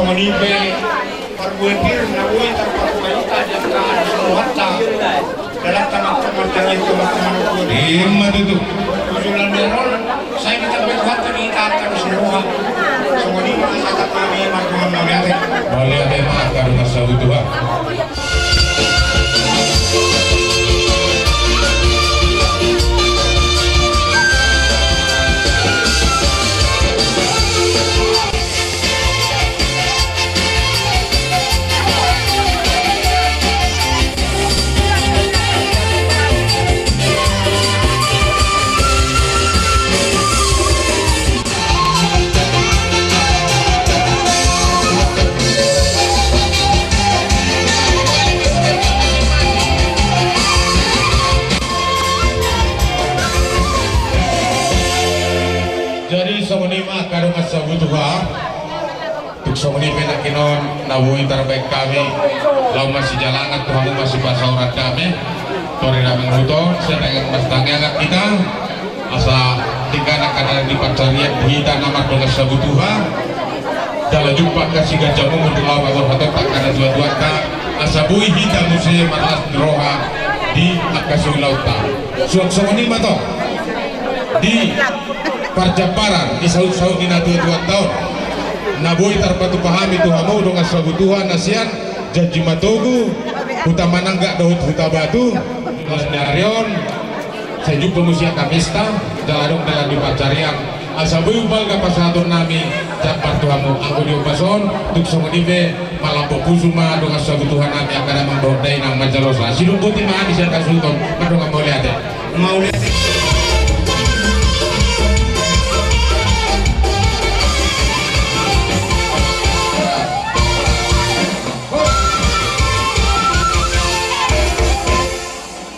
Songon i pe parbue pir na boi tarpatupa hita di angka saluhutna. Dalan tangap tangap tangap tangap tangap. Ima tutu. Usulan ni on, sai ditambai Tuhanta di hita angka dos ni roha. Songon i ma sahat nami, martuhan mauliate. Mauliate ma angka dongan sabutuha. Jadi songon i ma angka dongan sabutuha. Tung songon i pe nangkin on na boi tarbaen hami, laho masijalangan tu hamu masipasaoran dame. Tori na manghuton, sian tangiang masitangiangan hita. Asa denggan angka na di pansarian di hita na mardongan sabutuha. Jala jumpa angka siganjang umur laho mangorhathon angka natuatuanta. Asa boi hita muse marlas ni roha di angka siulaonta. Suang songon i ma tong di parjambaran ni sautsaut ni natuatuanta on, na boi tarpatupa hami tu hamu dongan sabutuha na sian Janji Matogu, Huta Mananggak dohot Huta Batu. Di ari on sai jumpa muse angka pesta, jala adong dalan di pansarian. Asa boi umbalga pasahaton nami jambar tu hamu. Anggo di ombas on, tung songon i pe, malambok pusu ma dongan sabutuha nami angka damang dohot dainang manjalosa. Sidung boti ma hami sian hasuhuton, mardongan mauliate. Mauliate.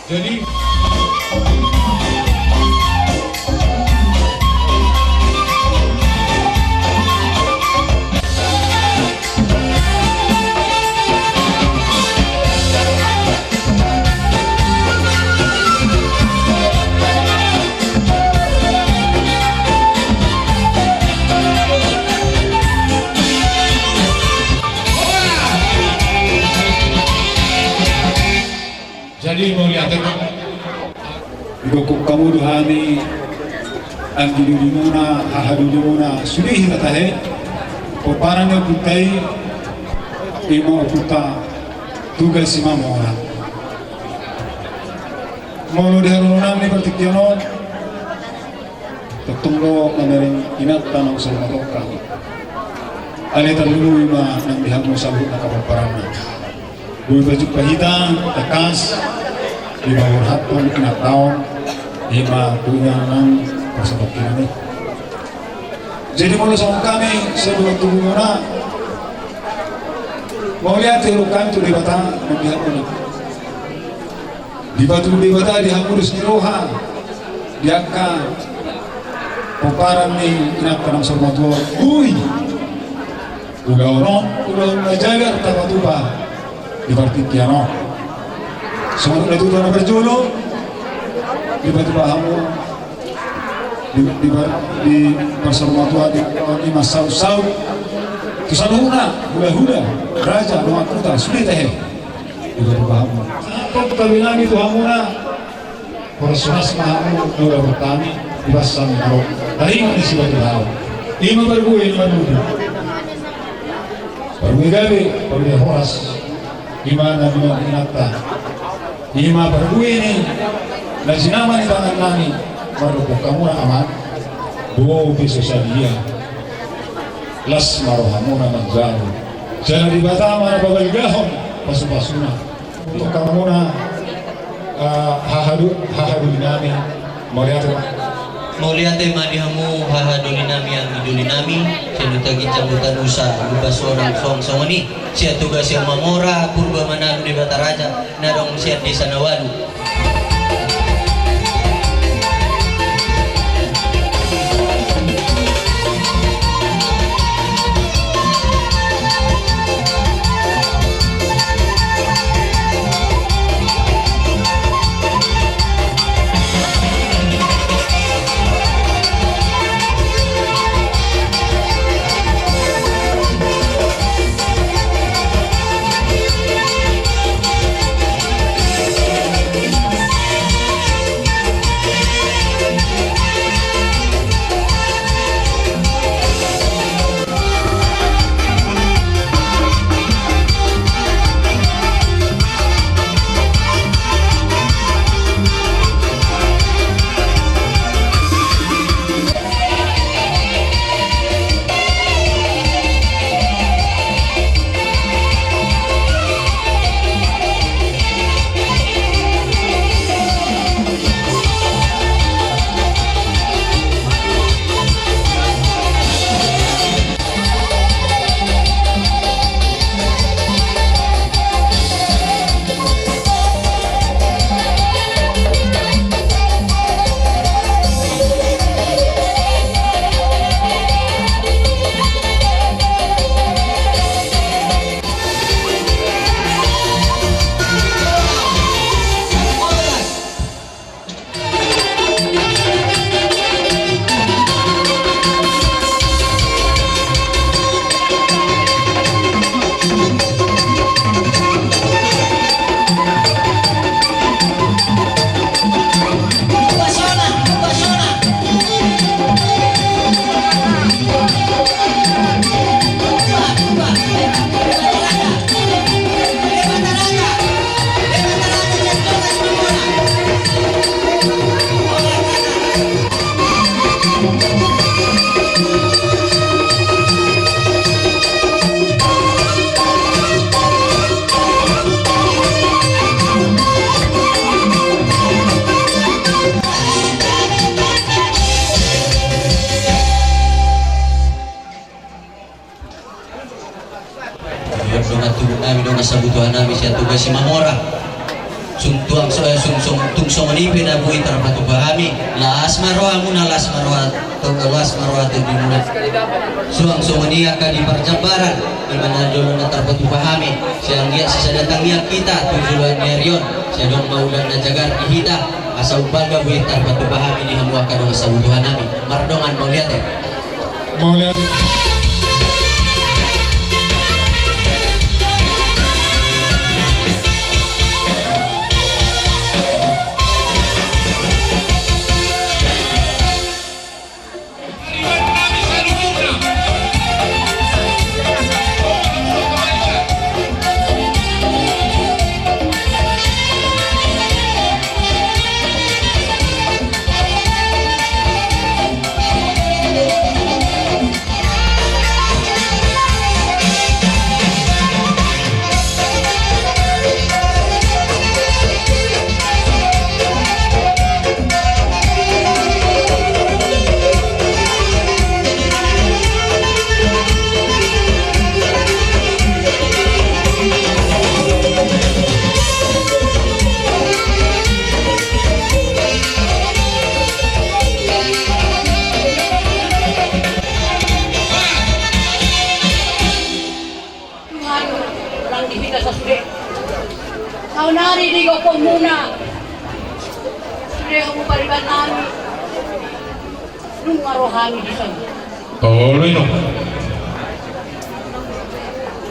Jadi, Jadi mauliate ma. Digokhon hamu do hami anggi dolimuna, haha dolimuna, sude hita tahe. Pomparan ni ompunta i, ima ompunta Tugas Simamora. Molo di haroro nami partingkian on, tongtong do mamereng inanta naung saur matua. Alai tarlumobi ma nang di hamu saluhutna angka pomparanna. Boi pajumpa hita, tangkas dipaborhathon inanta on, ima tu inganan parsatongkinan i. Jadi molo songon hami saluhut tubumuna, mauliate do hami tu Debata nang di hamuna. Dipatudu Debata di hamu dos ni roha di angka pomparan ni inanta naung saur matua. Ui, ulaon on ulaon na jagar tapatupa di partingkian on. Songon na tutu na parjolo, dipatupa hamu di, di, di parsaur matua di, di ima sautsaut tu saluhutna, hulahula, raja, dongan huta, sude tahe. Dipatupa hamu. Sahat pe tabinami tu hamuna. Horas-horas ma hamu na ulaon nami, di bagasan na ro. Taringot ni sibatu hau. Ima parbue na manudu. Parbue gabe, parbue horas. Ima na niula ni inanta. Ima parbue ni na jinama ni tangan nami. Mardongan hamuna amang. Bope so sadia. Las ma rohamuna manjalo. Jala Debata ma na pabalgahon pasupasuna. Untuk hamuna, eh, hahadu-, hahadoli nami, mauliate ma. Mauliate ma di hamu hahadoli nami, anggi doli nami, sian Huta Ginjang Huta Nusa, Lumban Sonang, songon i, sian Toga Simamora, Purba Manalu, Debata Raja, na adong sian Desa Nawalu. Ia dongan tubu nami, dongan sabutuha nami, sian Toga Simamora. Sung tuang so, eh, sung, sung, tung songon i pe na boi tarpatupa hami. Las ma rohamuna, las ma roha, to, las ma roha tondimuna. Suang songon i angka di parjambaran, di mana jolo na tarpatupa hami. Sian ia sisada tangiang hita tu joloan ni ari on. Sai adong ma ulaon na jagar di hita. Asa umbalga boi tarpatupa hami di hamu angka dongan sabutuha nami. Mardongan mauliate. Mauliate. Tuhan, nang di hita sasude. Saonari di gokhonmuna. Sude hamu pariban nami. Nunga ro hami dison. Olo, ino.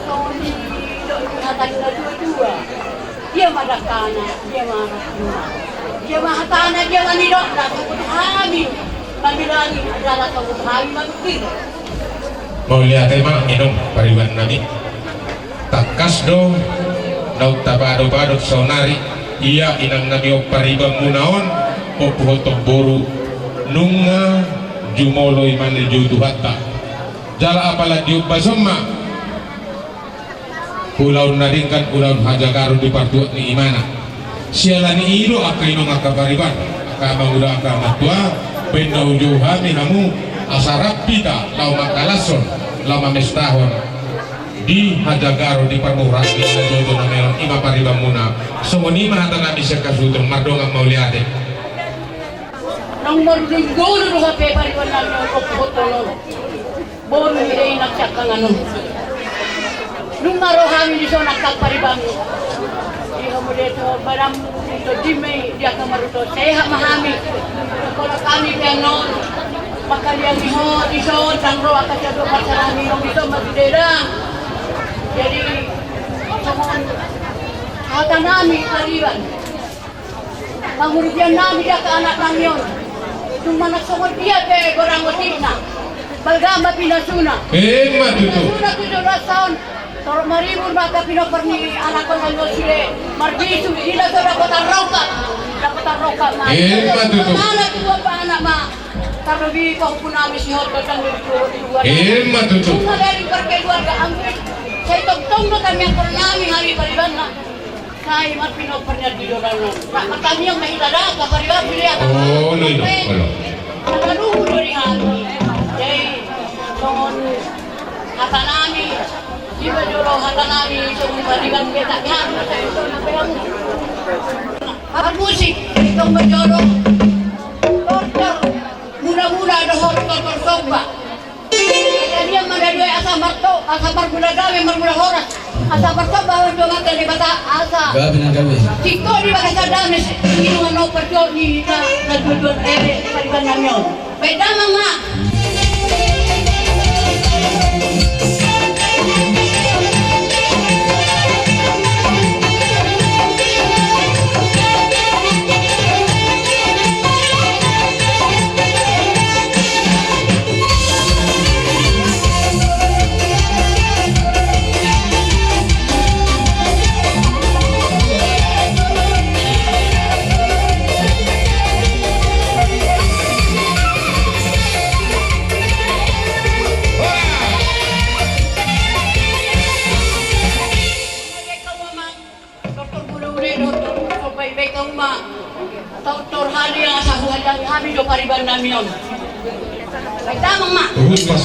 Songon i do hata ni natuatua. Dia ma dangkana, dia ma anakna. Dia ma hatana, dia ma nidokna, songon hami. Mamilangi adalah songon hami mamikir. Mauliate ma, ino, pariban nami. Tangkas do naung tapadopadop saonari, ia inang nami on paribanmuna on, ompuhon boru, nunga jumolo imana di jou Tuhanta. Jala apala di ombas on ma ulaon na denggan, ulaon hajagaron di partuat ni imana. Siala ni i do angka inong, angka pariban, angka amangula, angka amangtua, baen na hujou hami hamu, asa rap hita laho mangkalashon, laho mamestahon di hajagaron, di parmurahan ni na joujou nami on, i ma paribanmuna. Songon i ma hata nami sian hasuhuton, mardongan mauliate. Nang marlunggunu do hape pariban nami on, ompuhon on. Boru ni da inang siangkangan on. Nunga ro hami dison angka paribanmu. Di hamu da tu badanmu, di tondimmu, di angka maruto, sehat ma hami. Pola hami pe annon mangkaliangi ho dison, ndang ro angka sian do parsahami on dison ma tu deda. Jadi songon hata nami pariban. Pangurupion nami di angka anak nami on. Dung manang songon dia pe godang otikna, balga ma pinasuna. Emma tutu. Pinasuna tu joloan on. Torop maribur ma angka pinompar ni anakkon nami on sude. Marbisuk, di na so dapotan rongkap. Dapotan rongkap ma. Emma tutu. Anak tu anak ma. Tarlobi pahompu nami si Hotto, tanggung jawab di luar. Emma tutu. Nunga ro di parkeluarga anggi. Sai tongtong do tamiangkon nami hami paribanna. Sai marpinompar nian di joloan on. Martamiang ma hita da, angka pariban sude. Olo, olo. Hataluhu do di hami. Jadi songon hata nami, iba jolo hata nami, songon pariban pe, tapi hami. Marmusik, tong ma jolo. Tortor, mula-mula dohot tortor somba. Jadi ia ma na dua asa marto, asa marmula gabe, marmula horas, asa martomba hamu tu Amanta Debata, asa gabe nang gabe. Singkop di bagasan dame, inongan on parjolo ni na, na tujuan, eh, pariban nami on. Baen damang ma. Mion. Baik, damang ma. Terus pas.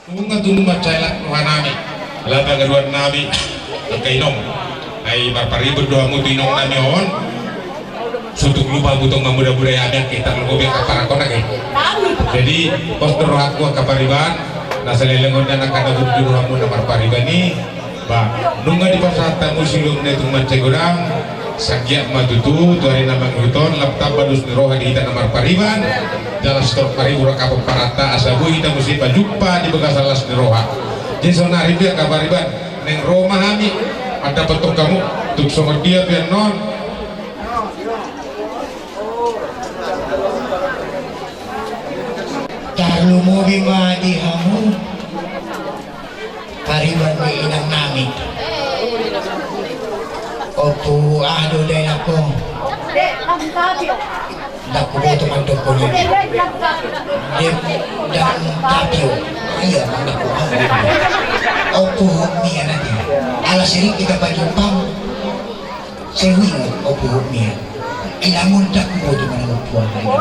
Nunga tutu mansai las ni roha nami, ala pangaduan nami, angka inong. Ai marpariban do hamu tu inong nami on. Sutuk lupa butong mamuda-muda ya, biar kita lupa biar kaparakon lagi. Jadi pos do rohangku angka pariban, na saleleng on dan angka na burju rohamu na marpariban i. Ba, nunga dipasahat hamu silumna i tu mansai godang. Sanggiat ma tutu tu ari na mangihut on lam tamba dos ni roha di hita na marpariban. Jala sitorop paribu rap paranta asa boi hita muse pajumpa di bagasan las ni roha. Jadi saonari pe angka pariban, naeng ro ma hami mandapothon hamu. Tung songon dia pe annon, tarlumobi ma di hamu pariban ni inang nami. Ompu aha do dainang on? Ndang huboto mandok on. Dep, ndang tapio. Ia mandok on. Ompu Hotmia nanti. Ala sering kita pajumpa. Sai huingot Ompu Hotmia. Inang on ndang huboto manang Ompu aha.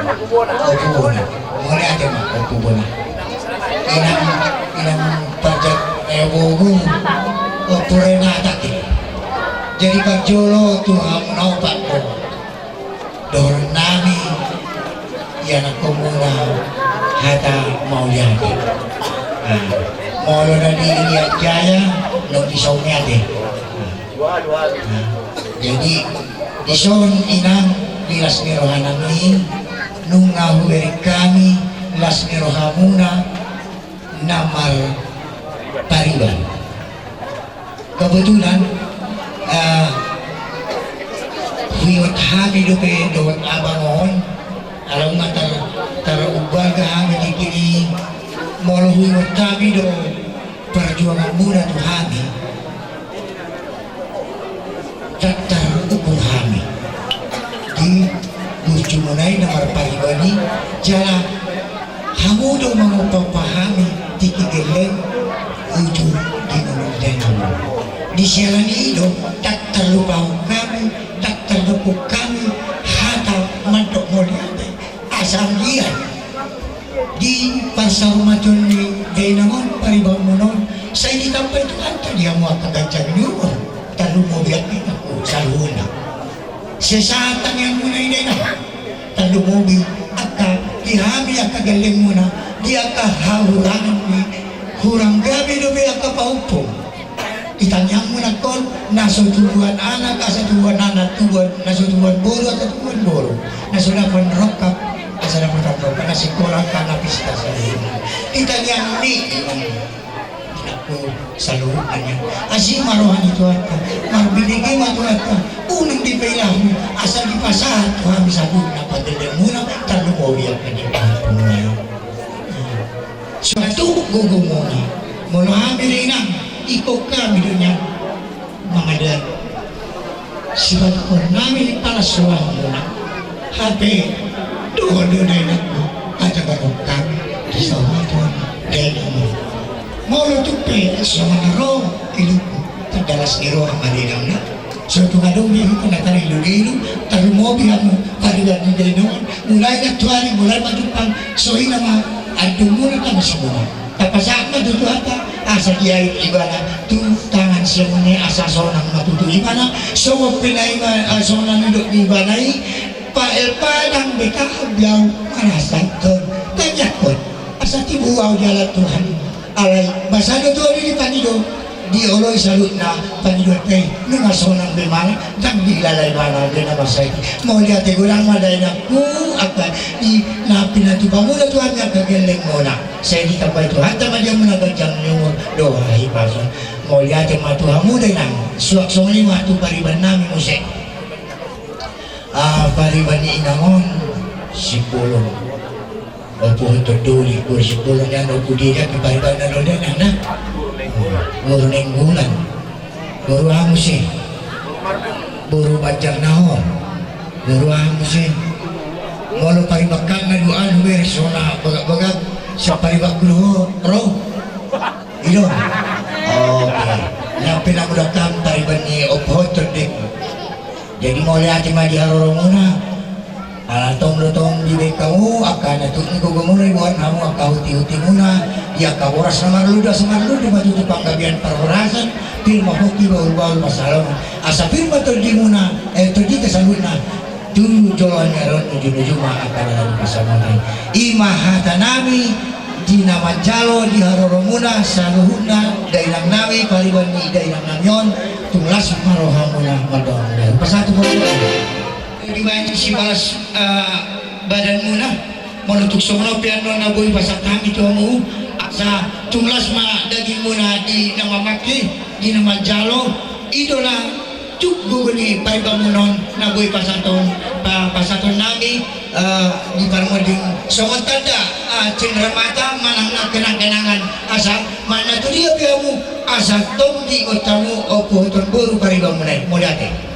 Ompu Bona. Mauliate ma Ompu Bona. Inang, inang pajak, eh, bobu. Ompu Renata ke. Jadi parjolo tu hamu na opat do dohonon nami, ianakhon muna hata mauliate. Nah, molo na di Irian Jaya, na di Saunate. Nah, jadi dison inang, di las ni roha nami, nunga hubereng hami las ni rohamuna na marpariban. Kebetulan, eh, huingot hami dope dohot abang on, ala nunga tar, tarumbalga hami di kini, molo huingot hami do parjuanganmuna tu hami, ndang tarukur hami di burjumuna i na marpariban i, jala hamu do mangupa-upa hami tingki gelleng uju di ngolu ni dainang on. Di siala ni i do ndang tarlupahon hami, ndang tardokkon hami hata mandok mauliate. Asa anggiat di parsaumaton ni dainang on paribanmuna on, sai ditambai Tuhanta di hamu angka ganjang ni umur, tarlumobi angka inangku saluhutna. Sesahat tangiangmuna i dainang, tarlumobi angka di hami angka gellengmuna, di angka hahurangan ni hurang gabe dope angka pahompu. Di tangiangmu nangkon, na so tubuan anak asa tubuan anak, tubuan, na so tubuan boru asa tubuan boru, na so dapotan rongkap asa dapotan rongkap, na sikola angka na pista saluhutna. Di tangiangmuna i, inangku, saluhutna. Asi ma roha ni Tuhanta, marbinege ma Tuhanta, unang dipailahon, asa dipasahat tu hami saluhutna panggabeanmuna, tarlumobi angka di panggabeanmuna. Suatu gogomuna, molo hami do inang, ingkon hami do nian mangadopi. Sipatupaon nami di palas rohamuna. Hape, dohot do da inangku, asa barokah di saotik on da inangmu. Molo tung pe songon na ro ilangku, tanggalas ni roha ma da inangna. So tung adong be huta na tarlumobi, tarlumobi hamu pariban ni da inang on, mulai nantuari, mulai manjumpang, so hina ma andungmuna, tamusmuna. Tapasahat ma tu Tuhanta, asa diait ibana tu tangan siamun i, asa sonang ma tutu ibana, songon pe na i ma, eh, songon na nidok ni ibana i, pael padang be tahabiau manasanton, tangiangkon, asa tibu au di ala Tuhan. Alai, basa do tu ahu di pangido, dioloi saluhutna pangidoanta i, nunga sonang be manang, ndang diilala ibana be na masa i. Mauliate godang ma da inangku, angka i na pinatupamuna tu hami angka gellengmuna. Sai ditambai Tuhanta ma di hamuna ganjang ni umur dohot hahipason. Mauliate ma tu hamu da inang, suang songon i ma tu pariban nami muse. Ah, pariban ni inang on, Simbolon. Ompu Hotod do uli, boru Simbolon nian, Ompu Didia, tu pariban na do da inang na. Boru Nainggolan. Boru aha muse? Boru Banjarnahor. Boru aha muse? Molo pariban hami na dua an, beres, so na bagak-bagak, so pariban ku do ho, ro. I do. Oke. Nang pe na mudahkan pariban ni Ompu Hotod do. Jadi mauliate ma di haroromuna. Ala tong do tong dibaen hamu angka na tuk ni gogomuna, diboan hamu angka huti-hutimuna, di angka boras na marlundu, asa marlundu ma tutu panggabean parhorasan, pir ma pongki bahul-bahul pansalongan. Asa pir ma tondimuna, eh, tondinta saluhutna, tu joloan ni ari on, uju-uju ma angka na di pansalongan. I ma hata nami, di na manjalo di haroromuna saluhutna, da inang nami, pariban ni da inang nami on, tung las ma rohamuna mardongan. Pasahat tu. Dibaen sibalas, eh, badanmuna, molo tung songon on pe annon na boi pasahat hami tu hamu, asa tung las ma dagingmuna di na mamangke, di na manjalo, i do na tuk gogo ni paribanmuna on na boi pasahaton, pa-, pasahaton nami, eh, di parmonding songon tanda, eh, cenderamata manang na kenang-kenangan, asa manang na tu dia pe hamu, asa tong diingot hamu Ompu Hotod boru paribanmuna i. Mauliate.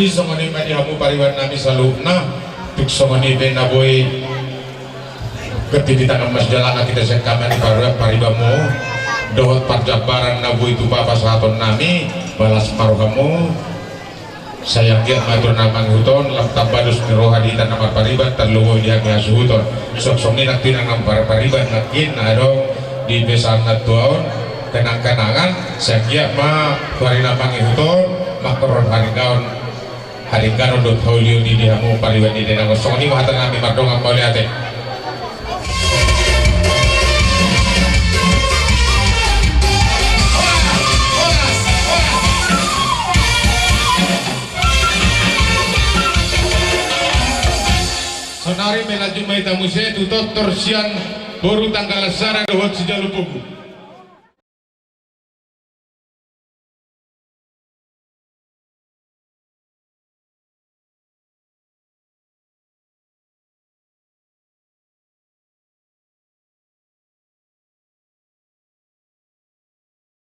Songon i ma di hamu pariban nami saluhutna, tung songon i pe na boi. Ketika tangan mas jalana kita sekkaman di pariban, paribanmu dohot parjambaran na boi tu papasahaton nami, balas ma rohamu. Sai anggiat ma tu na mangihuthon lam tamba dos ni roha di hita na marpariban, tarlumobi di hami hasuhuton. Songon i nangkin na marpariban nangkin na adong di pesan na tuaon kenang-kenangan, sai anggiat ma tu ari na mangihuthon mangkorhon haringaon, haringanon dohot haulion i di hamu pariban ni Denangon. Songon i ma hata nami, mardongan mauliate. Sonari melanjut ma hita muse tu tortor sian boru Tanggalan Sada dohot Sijalu Pugu.